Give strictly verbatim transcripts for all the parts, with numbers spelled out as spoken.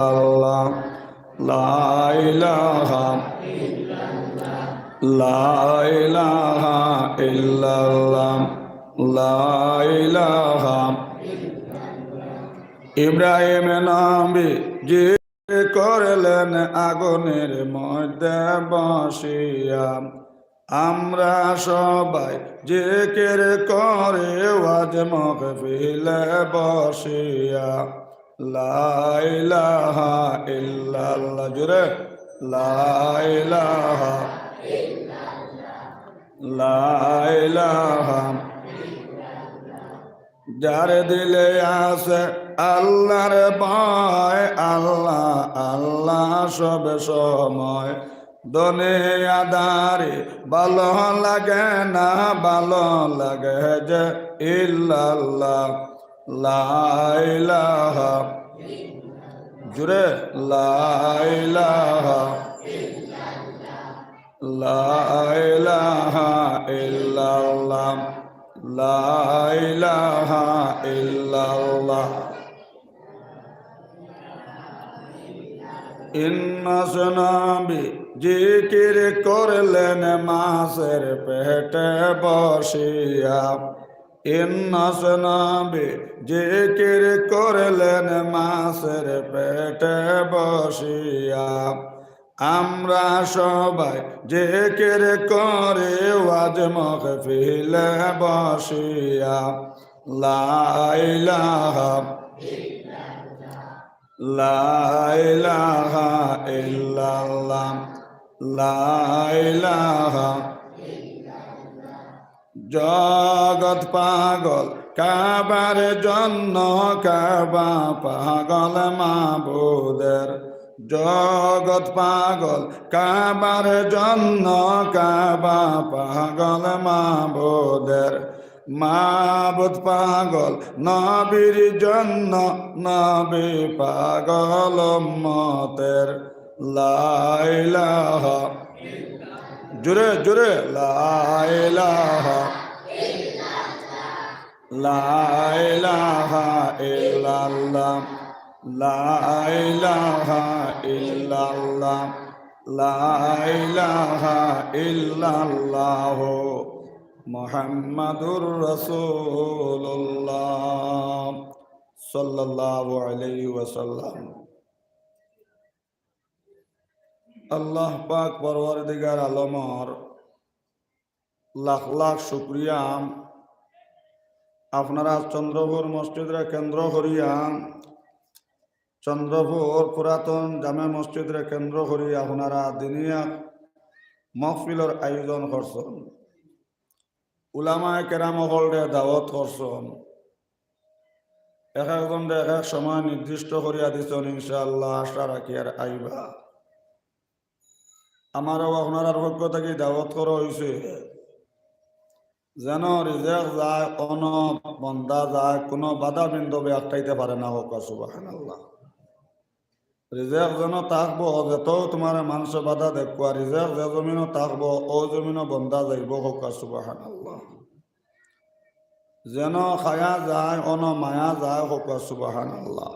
আল্লাহ, লা ইলাহা, লা ইলাহা ইল্লাল্লাহ, লা ইলাহা। ইব্রাহিম নবী জিকির করলেন আগুনের মধ্যে বসিয়া। আমরা সবাই জিকির করি ওয়াজ মাহফিলে বসিয়া। লা ইলাহা ইল্লাল্লাহ, জোরে। লা ইলাহা, লা ইলাহা। যার দিলে আছে আল্লাহর ভয়, আল্লাহ, আল্লাহ সব সময়। দুনিয়াদারি ভালো লাগে না, ভালো লাগে যে ইল্লাল্লাহ, লা ইলাহা। জোরে, লা ইলাহা, লা ইলাহা ইল্লাল্লাহ, লা ইলাহা ইল্লাল্লাহ। ইউনুস নবী জিকির করলেন মাছের পেটে বসিয়া। ইউনুস নবী জিকির করলেন মাছের পেটে বসিয়া। আমরা সবাই জিকির করি ওয়াজ মাহফিলে বসিয়া। লা ইলাহা, লা ইলাহা ইল্লাল্লাহ, লা ইলাহা। জগৎ পাগল কাবার জন্য, কাবা পাগল মাবুদের। জগৎ পাগল কাবার জন্য, কাবা পাগল মাবুদের। মাবুদ পাগল নবীর জন্য, নবী পাগল উম্মতের। লা ইলাহা, জোরে জোরে, লা ইলাহা, লা ইলাহা ইল্লাল্লাহ, লা ইলাহা ইল্লাল্লাহ, লা ইলাহা ইল্লাল্লাহ, মুহাম্মাদুর রাসূলুল্লাহ, সাল্লাল্লাহু আলাইহি ওয়াসাল্লাম। আল্লাহ পাক পরওয়ারদিগার আলমর লাখ লাখ শুকরিয়া। আপনারা চন্দ্রপুর মসজিদরে কেন্দ্র করিয়া, চন্দ্রপুর পুরাতন জামে মসজিদরে কেন্দ্র করি আপনারা দিনিয়া মহফিলর আয়োজন করছন। উলামায়ে কেরাম অকলরে দাওয়াত করছন, এক একজনরে এক এক সময় নির্দিষ্ট করিয়া দিছন, ইনশাআল্লাহ আশা রাখিয়ার আইবা। আমারও আপনারার পক্ষ থাকি দাওয়াত করা অইছে, যেন রিজেক যায়, অনো বন্দা যায়, কুনু বাধা বিন্দবে আটকাইতে পারে না, কউক্কা সুবহানাল্লাহ। রিজেক যেন থাকবো, যেত তুমারে মানষে বাধা দেউক্কা, রিজেক যে জমিনো থাকবো, অউ জমিনো বন্দা যাইবো, কউক্কা সুবহানাল্লাহ। যেন খায়া যায়, অনো মায়া যায়, কউক্কা সুবহানাল্লাহ।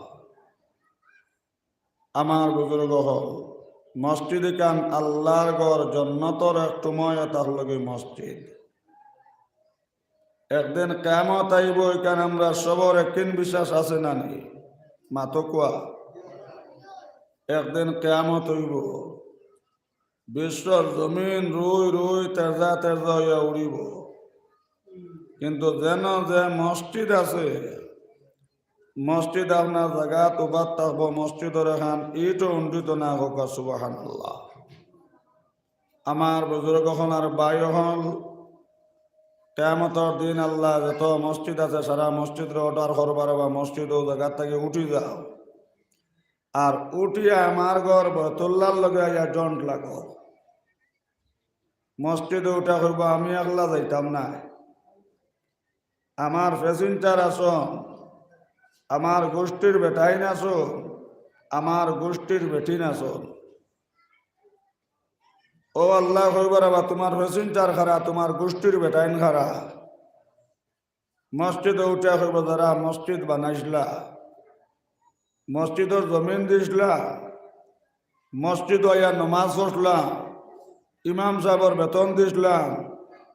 আমার বুজুর্গ অকল, মসজিদ ইখান আল্লার ঘর, জন্নতর এক টুময় থাকলোগি মসজিদ। একদিন কিয়ামত আইবো, ইখান আমরা সবর একিন বিশ্বাস আছে না নি? মাতো কউক্কা। একদিন কিয়ামত অইবো, বিশ্বর জমিন রুই রুই তেরজা তেরজা অইয়া উড়িবো। কিন্তু যেন যে মসজিদ আছে, মসজিদ আপনার জাগাত উবাত থাকবো, মসজিদর এখান ইটও উন্ডিত না, কউক্কা সুবহানাল্লাহ। আমার বুজুর্গ অকল আর ভাই অকল, কিয়ামতর দিন আল্লায় যেত মসজিদ আছে, সারা মসজিদরে order করবা, বা মসজিদ অউ জাগাত থাকি উঠি যাও। আর উঠিয়া আমার ঘর বয়তুল্লার লগে আইয়া joint লাগো। মসজিদো উঠা কইবো, "আমি একলা যাইতাম না, আমার passenger আছইন, আমার গুষ্টির বেটাইন আছইন, আমার গুষ্টির বেটিন আছইন।" অউ আল্লায় কইবো, "রে বা, তুমার passenger খারা, তুমার গুষ্টির বেটাইন খারা।" মসজিদো উঠিয়া কইবো, "যারা মসজিদ বানাইছলা, মসজিদর জমিন দিছলা, মসজিদো আইয়া নমাজ পড়ছলা, ইমাম সাবর বেতন দিছলা,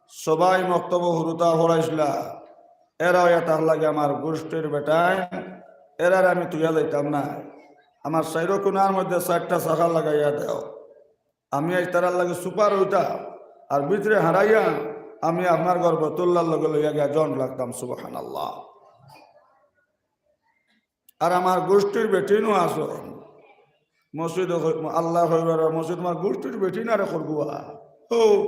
সবাই মক্তবো হুরুতা পড়াইছলা, এরা অইয়া তার লাগি আমার গুষ্টির বেটাইন, এরারে আমি তুইয়া যাইতাম না। আমার চাইরো কুনার মধ্যে চাইরটা শাখা লাগাইয়া দেও। আমি আইজ তারার লাগি সুপার অইতাম, আর ভিতরে হারাইয়া আমি আপনার ঘর বয়তুল্লার লগে লইয়া গিয়া জয়েন্ট লাগতাম। সুবহানাল্লাহ। আর আমার গুষ্টির বেটিনও আছইন। মসজিদো কই-, আল্লায় কইবা, "মসজিদ আমার গুষ্টির বেটিন আরে করগুয়া।" ও,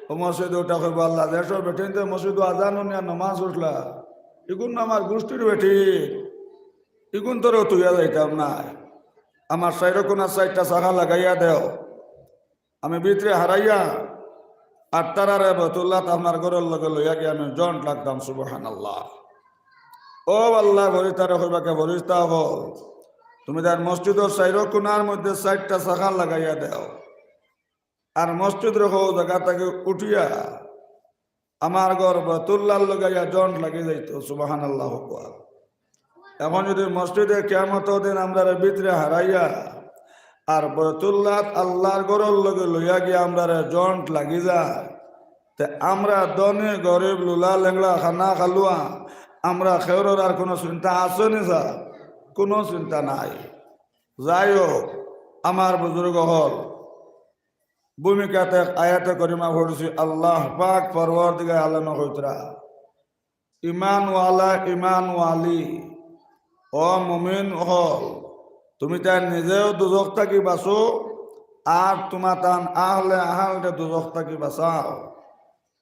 ও মসজিদো উঠা কইবা, "আল্লাহ, দেশর বেটিনতে মসজিদো আজান হুনিয়া নমাজ পড়ছলা। ইগুন আমার গুষ্টির বেটিন। ইগুন তোরে তুইয়া যাইতাম না। আমার চাইরো কুনা চাইরটা শাখা লাগাইয়া দেও।" আমি ভিতরে হারাইয়া আর তারারে বয়তুল্লাত আপনার ঘরর লগে লইয়া গিয়া আমি জয়েন্ট লাগতাম। সুবহানাল্লাহ। ও আল্লার ফিরিস্তারে কইবা, কে ফিরিস্তা অকল, তুমি তার মসজিদর চাইরো কুনার মধ্যে চাইরটা শাখা লাগাইয়া দেও, আর মসজিদরে হউ জাগা থাকি উঠিয়া আমার ঘর বয়তুল্লার লগে আইয়া জয়েন্ট লাগি যাইতো। সুবহানাল্লাহ। অখন যদি মসজিদে কিয়ামতর দিন আমরারে ভিতরে হারাইয়া আর বয়তুল্লাত আল্লার ঘরর লগে লইয়া গিয়া আমরারে জয়েন্ট লাগি যায়, তে আমরা ধনী গরিব, লুলা লেংড়া, কানা কালুয়া, আমরা কেউরর আর কুনু চিন্তা আছে নি স্যার? কুনু চিন্তা নাই। যাই হউক, আমার বুজুর্গ অকল, ভূমিকাত এক আয়াতে করিমা পড়ছি, আল্লাহ পাক পরওয়ারদিগারে আলমে কইতরা, "ইমানওয়ালা, ইমানওয়ালি, ও মুমিন অকল, তুমি তাইন নিজেও দুজখ থাকি বাঁচো, আর তুমার তান আহলে আহালরে দুজখ থাকি বাঁচাও।"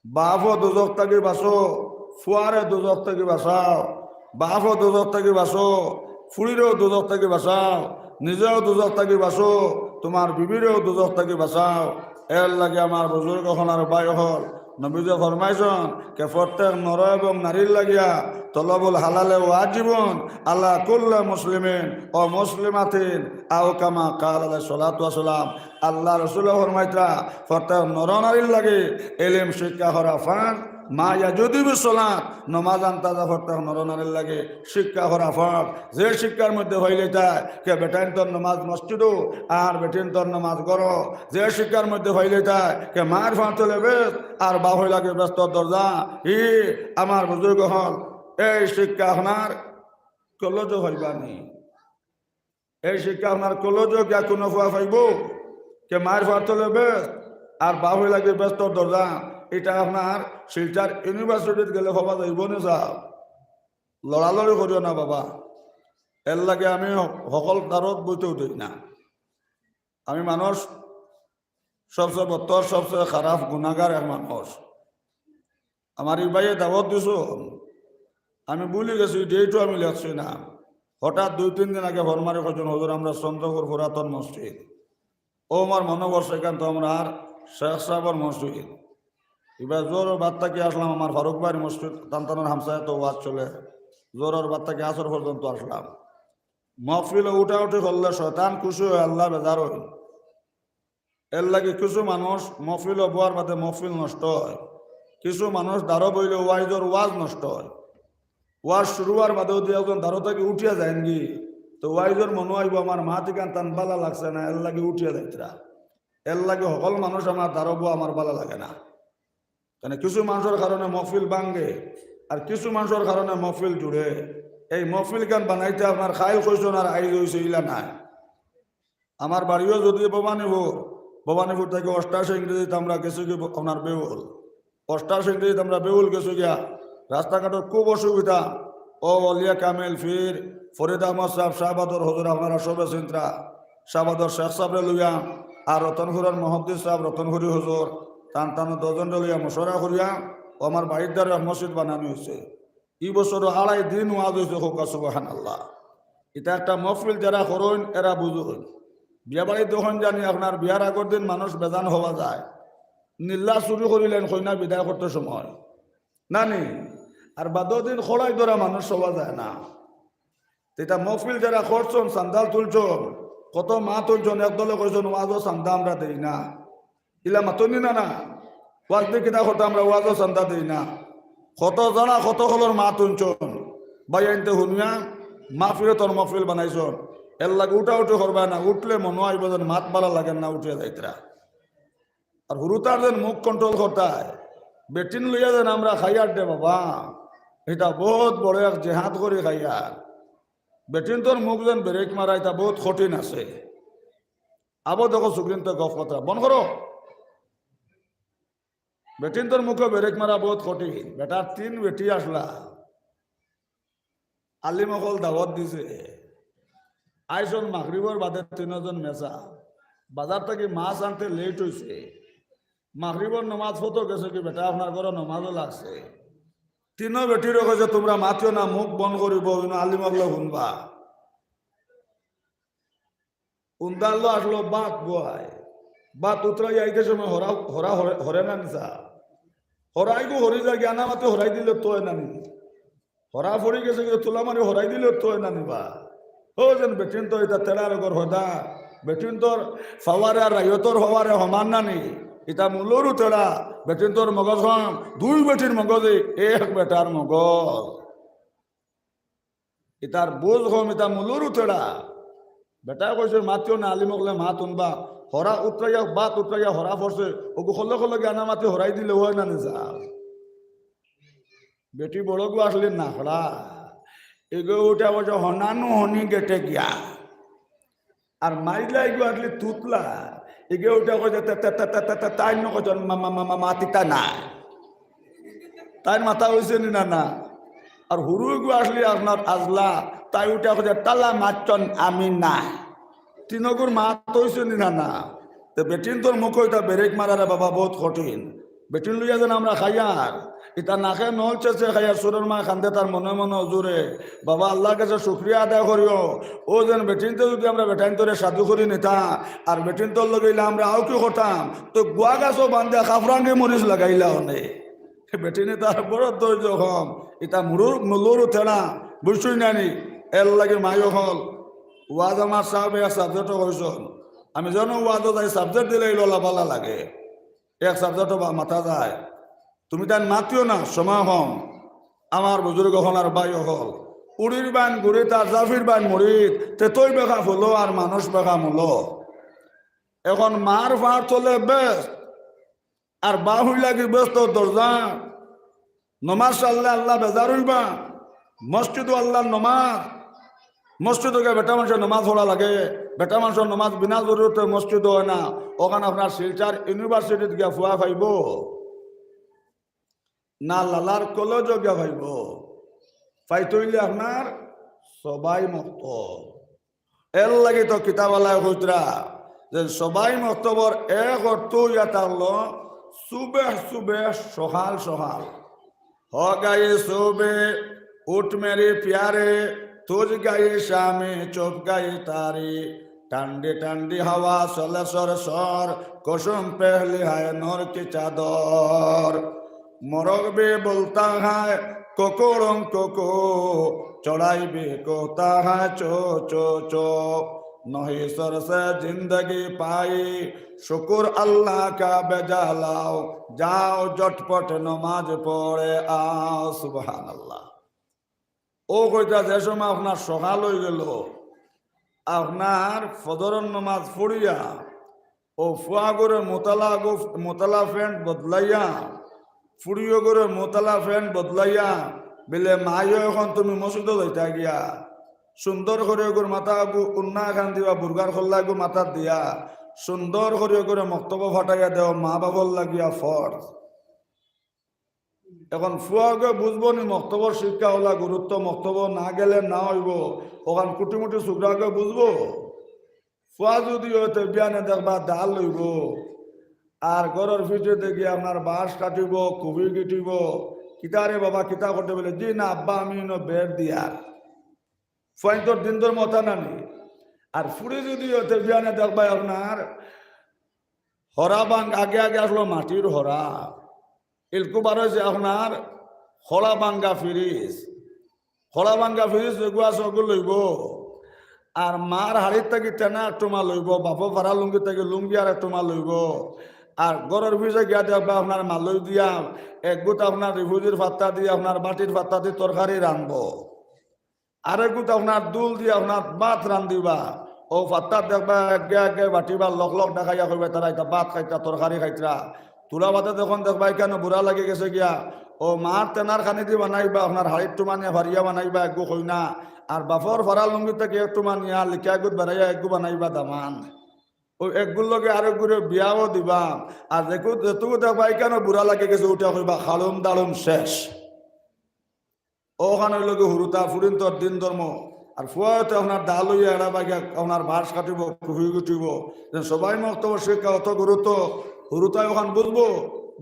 বাফও দুজখ থাকি বাঁচো, ফুয়ারে দুজখ থাকি বাঁচাও। বাফও দুজখ থাকি বাঁচো, ফুড়িরেও দুজখ থাকি বাঁচাও, নিজেও দুজখ থাকি বাঁচো, তুমার বিবিরেও দুজখ থাকি বাঁচাও। এর লাগি আমার বুজুর্গ অকল আর ভাই অকল, নবীজি ফরমাইছইন কে, প্রত্যেক নর এবং নারীর লাগিয়া তলবুল হালালে ওয়াজিবুন আলা কুল্লি মুসলিমিন ও মুসলিমাতিন, আও কামা কাল আলাইহিস সালাতু ওয়াস সালাম। আল্লার রসুলে ফরমাইতরা, প্রত্যেক নর নারীর লাগি ইলিম শিক্ষা করা ফরজ, মা ইয়াজুদিবু সলাত, নমাজ আনতা যা প্রত্যেক নর নারীর লাগি শিক্ষা করা ফরজ। যে শিক্ষার মধ্যে পাইলে তাই কে বেটাইন্তর নমাজ মসজিদো আর বেটিন্তর নমাজ ঘরো, যে শিক্ষার মধ্যে পাইলে তাই কে মার ফাঁতলে বেশ আর বাফর লাগি বেহেস্তর দরজা, ই আমার বুজুর্গ অকল, এই শিক্ষা আপনার কলেজো পাইবা নি। এই শিক্ষা আপনার কলেজো গিয়া কুনু ফুয়া পাইবো? কে মার ফাঁতলে বেশ আর বাফর লাগি বেহেস্তর দরজা, ইটা আপনার শিলচর ইউনিভার্সিটিত গেলে পাওয়া যাইবো নি স্যার? লড়ালড়ি করিও না বাবা। এর লাগি আমি হকল দারত বইতেও দেই না। আমি মানুষ সবচেয়ে বদতর, সবচেয়ে খারাপ, গুনাগার এক মানুষ। আমার ই ভাইয়ে দাওয়াত দিছইন, আমি ভুলি গেছি, ডেটও আমি লেখছি না। হঠাৎ দুই তিন দিন আগে ফোন মারি কইছইন, "হুজুর, আমরা চন্দ্রপুর পুরাতন মসজিদ।" ও আমার মনো পড়ছে, ইখান তো আমরার শেখ সাবর মসজিদ। ইবার জোহরর বাদ থাকি আসলাম, আমার ফারুক ভাইর মসজিদ, তান তানর হামসায়াত ওয়াজ চলে। জোহরর বাদ থাকি আসর পর্যন্ত আসলাম। মহফিলো উঠাউঠি করলে শয়তান খুশি অয়, আল্লাহ বেজার অয়। এর লাগি কিছু মানুষ মহফিলো বওয়ার বাদে মহফিল নষ্ট অয়, কিছু মানুষ দারো বইলে ওয়াইজর ওয়াজ নষ্ট অয়। ওয়াজ শুরু অওয়ার বাদেউ দুই একজন দারো থাকি উঠিয়া যাইনগি, তো ওয়াইজর মনো আইবো, "আমার মাত ইখান তান বালা লাগছে না, এর লাগি উঠিয়া যাইতরা।" এর লাগি হকল মানুষ আমার দারো বওয়া আমার বালা লাগে না। কারণ কিছু মানুষর কারণে মহফিল ভাঙ্গে, আর কিছু মানুষর কারণে মহফিল জুড়ে। এই মহফিল ইখান বানাইতে আপনার কাইল কইছইন আর আইজ অইছে, ইলা নায়। আমার বাড়িও যদি ভবানীপুর, ভবানীপুর থাকি অষ্টাশি ইংরেজিত আমরা গেছি গি আপনার বেউল, অষ্টাশি ইংরেজিত আমরা বেউল গেছি গিয়া, রাস্তাঘাটর খুব অসুবিধা। ও অলিয়া কামিল পীর ফরিদ আহমদ সাব, শাহবাদর হুজুর, আপনারা সবে চিনতরা, শাহবাদর শেখ সাবরে লইয়া, আর রতনপুরর মুহাদ্দিস সাব রতনপুরি হুজুর, তান তান দশজনরে লইয়া মশওয়ারা করিয়া ও আমার বাড়ির দ্বারে এক মসজিদ বানানি অইছে। ই বছরও আড়াই দিন ওয়াজ অইছে, কউক্কা সুবহানাল্লাহ। ইটা একটা মহফিল যারা করইন, এরা বুঝইন। বিয়া বাড়িত যখন জানি আপনার বিয়ার আগর দিন মানুষ বেজান হওয়া যায়, নিল্লা চুরি করিলাইন কইনা বিদায় করতে সময়, না নি? আর বাদর দিন খড়াই ধরা মানুষ হওয়া যায় না। তে ইটা মহফিল যারা করছইন, চান্দা তুলছইন, কত মা তুলছইন, একদলে কইছইন, "ওয়াজও চান্দা আমরা দেই না।" ইলা মাতইন নি না, না? ওয়াজ দি কিতা করতা, আমরা ওয়াজও চান্দা দেই না। কত জানা কত হকলর মা তুলছইন, ভাইয়াইন্তে হুনিয়া মাগফিরাতর মহফিল বানাইছইন। এর লাগি উঠাউঠি করবা না, উঠলে মনো অইবো যেন মাত ভালা লাগে না, উঠিয়া যাইতরা। আর হুরুতার যেন মুখ control করতায়, বেটিন লইয়া যেন আমরা খাইয়ার দে বাবা, ইটা বউত বড় এক জেহাদ করি খাইয়ার। বেটিন্তর মুখ যেন brake মারা, ইটা বউত কঠিন আছে। আবো দেখো সুগ্রিন তো গফ কথা বন্ধ করো। বেটিন্তর মুখো brake মারা বউত কঠিন। বেটার তিন বেটি আছলা, আলিম অকল দাওয়াত দিছে। আইছইন মাগরিবর বাদে তিনজন মেসা, বাজার থাকি মাছ আনতে late অইছে। মাগরিবর নমাজ পড়তো গেছে কি বেটা, আপনার ঘরো নমাজও লাগছে। তিনও বেটিরে কইছে, "তুমরা মাতিও না, মুখ বন্ধ করিবো, অইন আলিম অকলে হুনবা।" উন্দালো আছলো ভাত বওয়ায়। ভাত উতরাই আইতে সময় হরা, হরা হরে, হরে না নিছা। হরাইগু হরি যায়গি, আনা মাতে হরাই দিলে তো অয় না নি। হরা পড়ি গেছে গি, তুলা মারি হরাই দিলে তো অয় না নি বা। ও যেন বেটিন্তর ইতা তেড়ার ঘর হদা। বেটিন্তর পাওয়ারে আর রাইয়তর পাওয়ারে সমান না নি। ইতা মূলরু তেড়া। বেটিন্তর মগজ কম, দুই বেটির মগজে এক বেটার মগজ। ইতার বুঝ কম, ইতা মূলরু তেড়া। বেটায় কইছে, "মাতিও না, আলিম অকলে মাত হুনবা।" হরা উতরাইয়া, ভাত উতরাইয়া হরা পড়ছে, ওগু খলে খলে গিয়া আনা মাতে হরাই দিলে অয় না নি যা। বেটি বড়গু আছলি নাখড়া, এগু উঠা কইছে, "হনানু হনি গেটে গিয়া।" আর মাইজলা এগু আছলি তুতলা, এগু উঠা কইছে, "তা, তা, তাইন নু কইছইন মা, মা, মা, মা, মাতিতা না।" তাইর মাথা অইছে নি না না? আর হুরু এগু আছলি আপনার আজলা, তাই উঠা কইছে, "তালা মাতছইন আমি না।" তিনগুর মাত অইছে নি না না? তে বেটিন্তর মুখো ইতা brake মারারে বাবা বউত কঠিন। বেটিন লইয়া যেন আমরা খাইয়ার, ইতা নাকে নল চেচে খাইয়ার, সুরর মায় কান্দে তার মনে মনে হুজুরে। বাবা আল্লার গেছে শুকরিয়া আদায় করিও, ও যেন বেটিন্তে যুদি আমরা বেটাইন্তরে সাধু করি নিতা, আর বেটিন্তর লগে অইলে আমরা আউ কি করতাম, তো গুয়া গাছও বান্ধিয়া কাফরাঙ্গি মরিচ লাগাইলা অনে। বেটিনে তার বড় ধৈর্য কম, ইতা মুরুর, মুলুরু তেড়া, বুঝছইন না নি? এর লাগি মাই অকল, ওয়াজ আমার সাহেব এক subject-ও কইছইন, আমি যেন ওয়াজও যাই subject দিলে ইলো লাভালা লাগে, এক subject-ও বা মাতা যায়। তুমি তাইন মাতিও না, সময় কম। আমার বুজুর্গ অকল আর ভাই অকল, উড়ির বাইন গুড়িত আর জাফির বাইন মুড়িত, তেতই বেকা ফুলো আর মানুষ বেকা মুলো। এখন মার ফার তলে বেহেস্ত, আর বাহুই লাগি বেহেস্তর দরজা। নমাজ ছাড়লে আল্লা বেজার অইবা। মসজিদও আল্লার নমাজ, মসজিদো গিয়া বেটা মানষর নমাজ পড়া লাগে। বেটা মানষর নমাজ বিনা জরুরতে মসজিদো অয় না। অখান আপনার শিলচর university-ত গিয়া ফুয়া পাইবো, না লালার কলেজো গিয়া পাইবো? পাইতে অইলে আপনার সবাই মক্তব। এর লাগি তো কিতাবআলায় কইতরা যে সবাই মক্তবর এক অর্থ অইয়া থাকলো সুবেহ সুবেহ, সকাল সকাল। ہو گئی صبح اٹھ میرے پیارے، تجھ گئی شام چھپ گئی تاری، ٹھنڈی ٹھنڈی ہوا چلے سر سر، قسم پہلی ہے نور کی چادر۔ مرغ بھی بولتا ہے کوکوڑوں کوکو، چڑائی بھی کوتا ہے چو چو چو، نہیں سر سے زندگی پائی، شکر اللہ کا بجا لاؤ، جاؤ جھٹپٹ نماز پڑھے آؤ۔ সুবহানাল্লাহ। ও কইতা যে সময় আপনার সকাল অইগেলো, আপনার ফজরর নমাজ পড়িয়া, ও ফুয়াগরে মুতালা গো-, মুতালা প্যান্ট বদলাইয়া, ফুড়িওগরে মুতালা প্যান্ট বদলাইয়া, বিলে, "মাইও, এখন তুমি মসজিদো যাইতা গিয়া, সুন্দর করি ওগুর মাথাগু উন্না খান দিবা, বুরগার খল্লাগু মাথাত দিয়া, সুন্দর করি ওগুরে মক্তবো ফাটাইয়া দেও, মা বাবার লাগিয়া ফরজ।" এখন ফুয়াগে বুঝবো নি মক্তবর শিক্ষা অলা গুরুত্ব, মক্তবো না গেলে না অইবো, অখান কুটিমুটি ছুকরাগে বুঝবো? ফুয়া যুদি অয় তে বিয়ানে দেখবা ডাল লইবো, আর ঘরর পিছেদি গিয়া আপনার বাঁশ কাটিবো, কুবি গিটিবো। "কিতা রে বাবা, কিতা করতে?" বলে, "জি না আব্বা, আমি ইনো বেড় দিয়ার।" ফুয়াইন্তর দিন ধর্ম অতা না নি? আর ফুড়ি যুদি অয় তে বিয়ানে দেখবা আপনার হরা ভাং-, আগে আগে আছলো মাটির হরা, ইলকু বার অইছে আপনার খড়া ভাঙ্গা ফিরিজ। খড়া ভাঙ্গা ফিরিজ যেগু আছে ওগু লইবো। আর মার হাড়িত থাকি তেনা এক টুমা লইবো, বাপর ফাড়া লুঙ্গি থাকি লুঙ্গি আর এক টুমা লইবো। আর ঘরর পিছে গিয়া দেখবা আপনার মালই দিয়া, একগুত আপনার রিফুজির ফাত্তা দিয়া, আপনার বাটির ফাত্তা দি তরকারি রানবো। আরেকগুত আপনার দুল দিয়া আপনার ভাত রান্ধিবা। অউ পাত্তাত দেখবা এগিয়ে এগিয়ে বাটিবার লক লক দেখাইয়া কইবা, তারা ইতা ভাত খাইতরা, তরকারি খাইতরা। থুড়া বাদে যখন দেখবা ইখানো বুড়া লাগি গেছে গিয়া, অউ মার তেনার খানি দি বানাইবা, আপনার হাড়ির টুমা নিয়া ফারিয়া বানাইবা এগু কইনা। আর বাপর ফাড়া লুঙ্গি থাকি এক টুমা নিয়া লিকাগুত বেড়াইয়া এগু বানাইবা দামান। অউ এগুর লগে আরেকগুরে বিয়াও দিবা। আর যেগু, যেটুকু দেখবা ইখানো বুড়া লাগি গেছে, উঠা কইবা, "খালুম দালুম শেষ।" অখান অইলো গি হুরুতা ফুরিন্তর দিন ধর্ম। আর ফুয়ায় তো আপনার দা লইয়া এড়াইবা গিয়া আপনার বাঁশ কাটিবো, কুফি কুটিবো। যেন সবাই মক্তবর শিক্ষা অত গুরুত্ব, হুরুতায় অখান বুঝবো?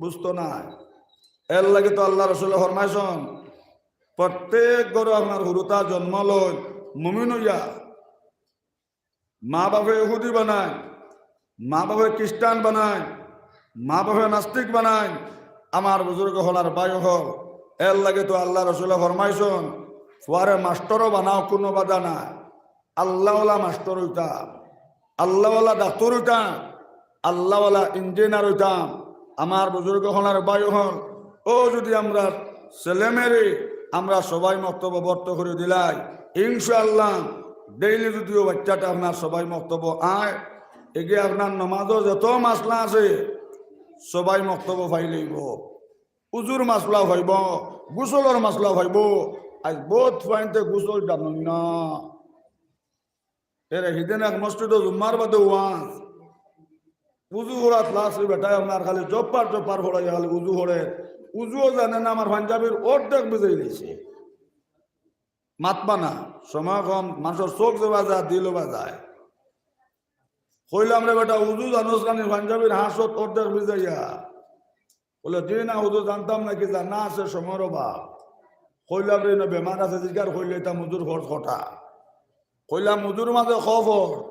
বুঝতো নায়। এরলাগি তো আল্লার রসুলে ফরমাইছইন, প্রত্যেক ঘরো আপনার হুরুতা জন্ম লইন মুমিন অইয়া। মা বাপে ইহুদি বানাইন, মা বাপে খ্রিস্টান বানাইন, মা বাপে নাস্তিক বানাইন। আমার বুজুর্গ অকল আর ভাই অকল, এরলাগি তো আল্লার রসুলে ফরমাইছইন, ফুয়ারে মাস্টরও বানাও, কুনু বাধা নাই। আল্লাওয়ালা মাস্টর অইতা, আল্লাওয়ালা ডাক্তর অইতা, আল্লাওয়ালা ইঞ্জিনিয়ার অইতা। আমার বুজুর্গ অকল আর ভাই অকল, অউ যুদি আমরা ছেলেমেয়েরে আমরা সবাই মক্তবো ভর্তি করি দিলাই, ইনশাআল্লাহ ডেইলি যুদিও বাইচ্চাটা আপনার সবাই মক্তবো আয়, এগিয়ে আপনার নমাজো যত মাসলা আছে সবাই মক্তবো পাইলাইবো। উজুর মাসলা পাইবো, গোসলর মাসলা পাইবো। আইজ বউত ফুয়াইন্তে গোসল জানইন না। এরে হিদিন এক মসজিদো জুম্মার বাদে ওয়াজ। উজু করাত লাসি বেটায় আপনার খালি জব্বার জব্বার পড়াইয়া খালি উজু করে। উজুও জানে না, আমার পাঞ্জাবির অর্ধেক ভিজাইলাইছে। মাতবা না, সময় কম, মানষর চউখ যেবা যায়, দিলও বা যায়। কইলাম, "রে বেটা, উজু জানোস না নি, পাঞ্জাবির হাসত অর্ধেক ভিজাইয়া?" বলে, "জি না হুজুর, জানতাম না, কি জানা আছে সময়র অভাব।" কইলাম, "রে, ইনো বেমার আছে, জিকার করিলে ইতা উজুর ফরজ কটা?" কইলাম, "উজুর মাঝে ক ফরজ?"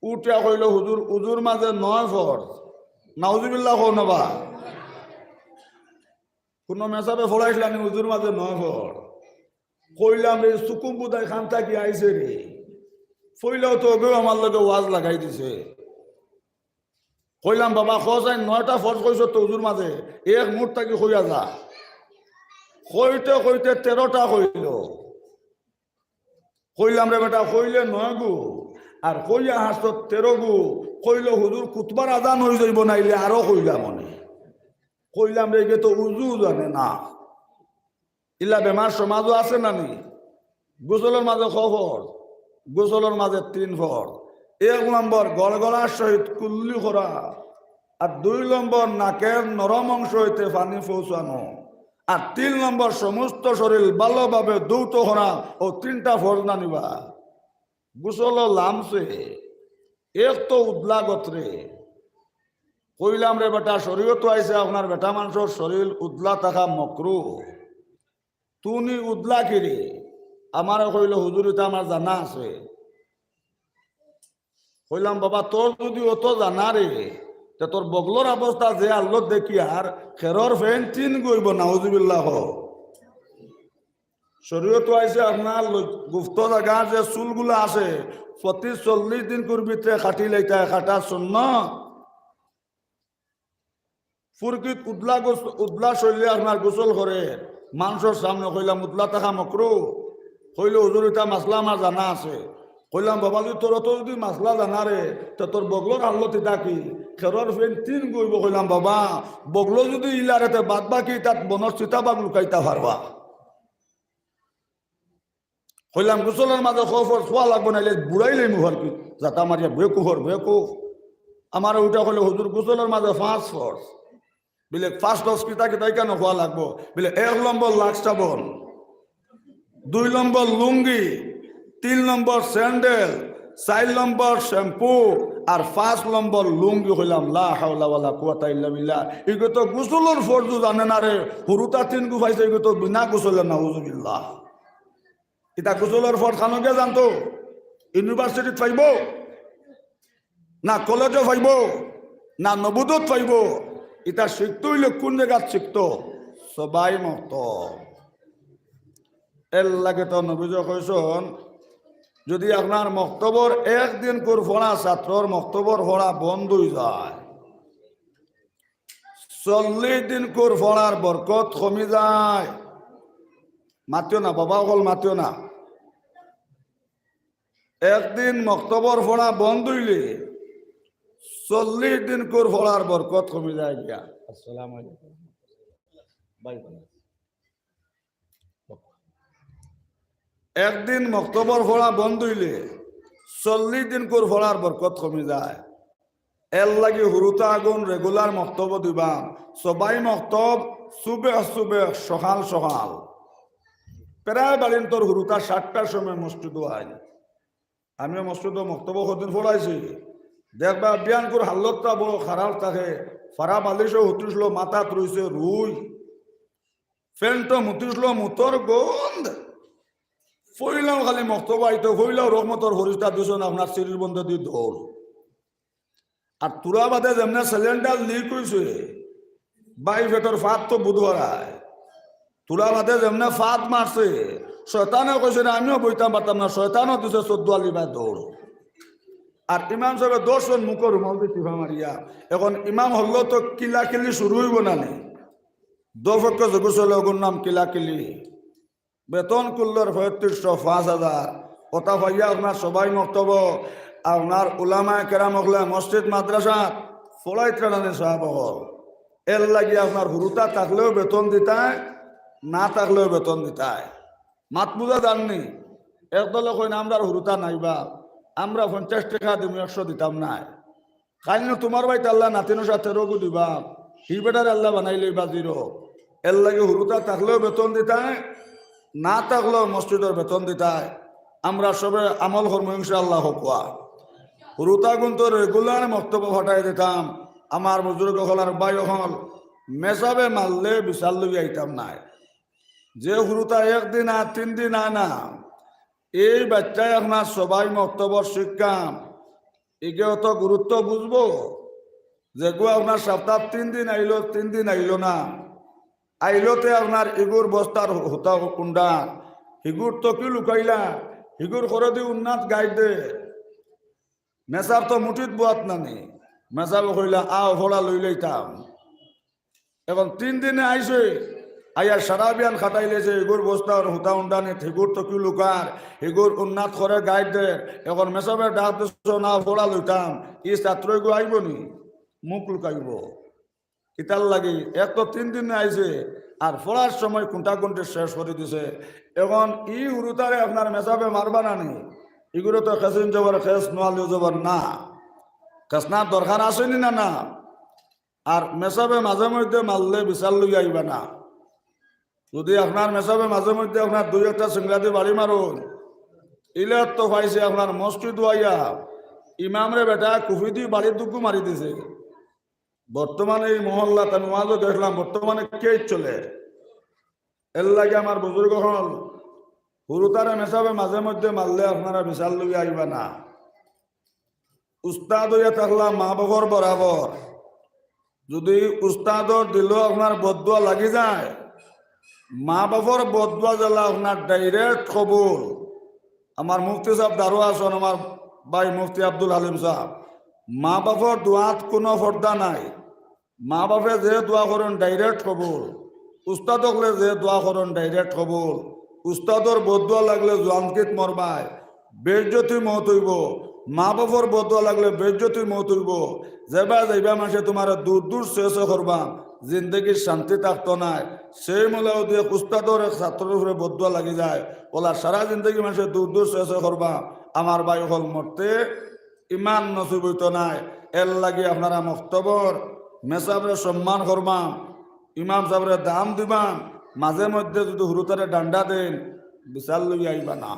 উঠিয়া কইলো, "হুজুর, উজুর মাঝে নয় ফরজ।" নাউজুবিল্লাহ কও না বা। কুনু মেসাবে পড়াইছলা নি উজুর মাঝে নয় ফরজ? কইলাম, "রে, সুকুম বুদাই খান থাকি আইছে রে।" পইলাও তো অগেও আমার লগে ওয়াজ লাগাই দিছে। কইলাম, "বাবা, ক চাইন নয়টা ফরজ কইছো তো উজুর মাঝে, এক মুঠ থাকি কইয়া যা।" কইতে কইতে তেরোটা কইলো। কইলাম, "রে বেটা, কইলে নয় গু, আর কইয়া হাসত তেরো গু।" কইলো, "হুজুর, খুতবার আজান অই যাইবো নাইলে আরো কইলাম অনে।" কইলাম, "রে, ইগে তো উজু জানে না।" ইলা বেমার সমাজো আছে না নি? গোসলর মাঝে ক ফরজ? গোসলর মাঝে তিন ফরজ। এক নম্বর, গড়গড়ার সহিত কুল্লি করা। আর দুই নম্বর, নাকের নরম অংশ হইতে পানি পৌঁছানো। আর তিন নম্বর, সমস্ত শরীর ভালোভাবে ধৌত করা। অউ তিনটা ফরজ না নি বা? গোসলও লামছে, এক তো উদলা গতরে। কইলাম, "রে বেটা, শরীয়তো আইছে আপনার বেটা মানষর শরীর উদলা থাকা মকরু। তুই নি উদলা কিরে?" আমারে কইলো, "হুজুর, ইতা আমার জানা আছে।" কইলাম, "বাবা, তোর যুদি অত জানা রে, তে তোর বগলর অবস্থা যে আল্লাহ দেখি আর খেরর ফেন তিন গইব, নাউজুবিল্লাহ হ।" শরীয়তো আইছে আপনার ল-, গুপ্ত জাগার যে চুলগুলা আছে, প্রতি চল্লিশ দিন কর ভিতরে কাটি লইতা, কাটা সুন্নত। ফুরকিত উদলা গোস-, উদলা শরীরে আপনার গোসল করে, মানষর সামনে। কইলাম, "উদলা থাকা মকরু?" কইলো, "হুজুর, ইতা মাসলা আমার জানা আছে।" কইলাম, "বাবা, যুদি তোর অত যুদি মাসলা জানা রে, তে তোর বগলর হালত ইতা কি? খেরর ফেন তিন গইব।" কইলাম, "বাবা, বগলো যুদি ইলা রে, তে বাদ বাকি ইতাত বনর চিতাবাঘ লুকাইতা পারবা।" কইলাম, "গোসলর মাঝে ক ফরজ? কওয়া লাগবো, নাইলে বুড়াইলে মুহার কি জাতা মারিয়া বেকুফর বেকুফ।" আমারে উঠা কইলো, "হুজুর, গোসলর মাঝে পাঁচ ফরজ।" বিলে, "পাঁচ ফরজ কিতা কিতা ইখানো কওয়া লাগবো?" বিলে, "এক নম্বর লাক্স সাবন, দুই নম্বর লুঙ্গি, তিন নম্বর স্যান্ডেল, চাইর নম্বর শ্যাম্পু, আর পাঁচ নম্বর লুঙ্গি।" কইলাম, "লা হাওলা ওয়ালা কুওয়াতা ইল্লা বিল্লাহ। ইগু তো গোসলর ফরজও জানে না রে, হুরুতা তিন গু পাইছে, ইগু তো বিনা গোসলে, নাউজুবিল্লাহ।" ইতা গোসলর ফরজ খানো গিয়া জানতো? ইউনিভার্সিটিত পাইবো? না কলেজো পাইবো? না নবুদত পাইবো? ইতা শিখতো অইলে কুন জাগাত শিখতো? সবাই মক্তব। এরলাগি তো নবীজি কইছইন, যুদি আপনার মক্তবর একদিন কুর পড়া ছাত্রর মক্তবর পড়া বন্ধ অই যায়, চল্লিশ দিন কুর পড়ার বরকত কমি যায়। মাতিও না বাবা অকল, মাতিও না। একদিন মক্তবর পড়া বন্ধ অইলে চল্লিশ দিন কুর পড়ার বরকত কমি যায় গিয়া। আসসালামু আলাইকুম। ভাই বোন। একদিন মক্তবর পড়া বন্ধ অইলে চল্লিশ দিন কুর পড়ার বরকত কমি যায়। এর লাগি হুরুতা আগুন regular মক্তব দিবা। সবাই মক্তব সুবে সুবে সকাল সকাল। প্রায় বাড়িন্তর হুরুতা সাতটার সময় মসজিদ আইন। আমিও মসজিদ মক্তব কদিন পড়াইছি। দেখবা বিয়ানকুর হালতটা বড় খারাপ থাকে। ফাড়া বালিশও হুতিছিল, মাথাত রইছে রুই। ফেন্টো মুতিছিল মুতর গন্ধ। ফইলাও খালি মক্তব আইতো, ফইলাও রহমতর ফরিস্তা দুজন আপনার সিঁড়ির বন্ধ দি দৌড়। আর তুলা বাদে যেমনে সিলিন্ডার লিক অইছে, বাই পেটর ফাত তো বুধ হারায়। তুলা বাদে যেমনে ফাত মারছে, শয়তানে কইছে না, আমিও বইতাম পারতাম না, শয়তানও দিছে চোদ্দ আলি বায় দৌড়। আর ইমাম সাহেবে দশ জন মুখর রুমাল দি টিপা মারিয়া, এখন ইমাম হল্লো তো কিলাকিলি শুরু অইব না নি? দুপক্ষ যেগু চলে ওগুর নাম কিলাকিলি। বেতন কুল্লর পঁয়ত্রিশশো, পাঁচ হাজার। ওটা পাইয়া আপনার সবাই মক্তব, আপনার উলামায়ে কেরাম অকলে মসজিদ মাদ্রাসাত পড়াইতরা না নি সাব অকল। এর লাগি আপনার হুরুতা থাকলেও বেতন দিতায়, না থাকলেও বেতন দিতায়। মাত বুঝা যার নি? এক দলে কইন, "আমরার হুরুতা নাই বা, আমরা পঞ্চাশ টেকা দিমু, একশো দিতাম নায়।" কাইল নু তুমার বাড়িত আল্লায় নাতিনশা তেরোগু দিবা, হি বেটারে আল্লায় বানাইলে বাজিরো। এর লাগি হুরুতা থাকলেও বেতন দিতায়, না থাকলেও মসজিদর বেতন দিতায়। আমরা সবে আমল করমু ইনশাআল্লাহ। হকুয়া হুরুতা গুনতো regular মক্তব ফাটাই দিতাম। আমার বুজুর্গ অকল আর ভাই অকল, মেসাবে মারলে বিচার লই আইতাম নায়। যে হুরুতা একদিন আর তিন দিন আয় না, এই বাচ্চায় আপনার সবাই মক্তবর শিক্ষা, ইগে অত গুরুত্ব বুঝবো। যেগু আপনার সপ্তাহ তিন দিন আইলো, তিন দিন আইলো না, আইলোতে আপনার ইগুর বস্তার হুতা কুন্ডা, হিগুর তকি লুকাইলা, হিগুর করে দি উন্নাত গাইড দে। মেসাব তো মুঠিত বুয়াত নানি। মেসাবে কইলা, "আও, ফড়া লই লইতাম।" এখন তিন দিনে আইছে, আইয়া সারা বিয়ান খাটাইলে যে হিগুর বস্তার হুতা উন্ডানি, হিগুর তকি লুকার, হিগুর উন্নাত করে গাইড দে। এখন মেসাবে ডাক দিছ, "না, ফড়া লইতাম।" ই ছাত্রগু আইব নি? মুখ লুকাইব। কিতার লাগি? এক তো তিন দিনে আইছে, আর ফড়ার সময় কুন্টা কুন্টি শেষ করি দিছে। এখন ই হুরুতারে আপনার মেসাবে মারবা না নি? ইগুরে তো খেসিন জবর খেস, নোয়ালিও জবর না। খেসনার দরকার আছে নি না? না। আর মেসাবে মাঝে মধ্যে মারলে বিচার লই আইবা না। যদি আপনার মেসাবে মাঝে মধ্যে আপনার দুই একটা সিংলাদি বাড়ি মারুন, ইলে তো পাইছে আপনার মসজিদ আইয়া ইমামরে বেটা কুফি দি বাড়ির দুগু মারি দিছে। বর্তমানে এই মহল্লাত আমি ওয়াজও দেখলাম, বর্তমানে কেস চলে। এর লাগি আমার বুজুর্গ অকল, হুরুতারে মেসাবে মাঝে মধ্যে মারলে আপনারা বিচার লইয়া আইবা না। উস্তাদ অইয়া থাকলা মা বাফর বরাবর। যদি উস্তাদর দিলো আপনার বদদুয়া লাগি যায়, মা বাফর বদদুয়া যেলা আপনার direct কবুল। আমার মুফতি সাব দারো আছন, আমার ভাই মুফতি আব্দুল হালিম সাব, মা বাফর দোয়াত কুনু পর্দা নাই। মা বাফে যে দোয়া করইন direct কবুল, উস্তাদ অকলে যে দোয়া করইন direct কবুল। উস্তাদর বদদুয়া লাগলে জোয়ানকিত মরবায়, বেইজ্জতি মউত অইবো। মা বাফর বদদুয়া লাগলে বেইজ্জতি মউত অইবো। যেবা যাইবা মানষে তুমারে দূর দূর সে সে করবা, জিন্দেগির শান্তি থাকতো নায়। সেই মলাও দিয়া উস্তাদর এক ছাত্রর উপরে বদদুয়া লাগি যায়, ওলা সারা জিন্দেগি মানষে দূর দূর সে সে করবা। আমার ভাই অকল মরতে ইমান নসিব অইতো নায়। এর লাগি আপনারা মক্তবর মেসাবরে সম্মান করবা, ইমাম সাবরে দাম দিবা। মাঝে মধ্যে যদি হুরুতারে ডান্ডা দেইন, বিচার লইয়া আইবা না।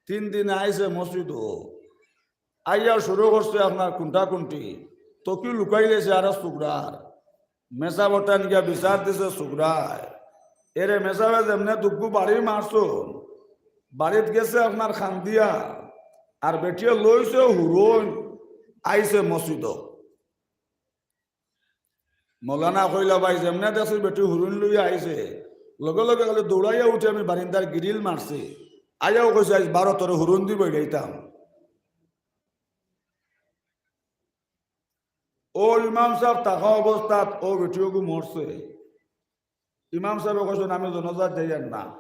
তিন দিন আইছে মসজিদো, আইয়া শুরু করছে আপনার কুন্টা কুন্টি, তকি লুকাইলেছে আর সুগরার। মেসাবর টাইন গিয়া বিচার দিছে সুগরায়। এরে মেসাবে যেমনে দুগু বাড়ি মারছইন, বাড়িত গেছে আপনার খান্দিয়া, আর বেটিয়ে লইছে হুরইন, আইছে মসজিদো। মৌলানা কইলা, "ভাই, যেমনে দেখছি বেটি হুরইন লইয়া আইছে, লগে লগে খালি দৌড়াইয়া উঠি আমি বারিন্দার গ্রিল মারছি।" আইয়াও কইছে, "আইজ বারো তোরে হুরইন দি বইলাইতাম।" ও ইমাম সাব থাকা অবস্থাত ও বেটিওগু মরছে। ইমাম সাবে কইছইন, "আমি জনাজাত যাইয়ার না।"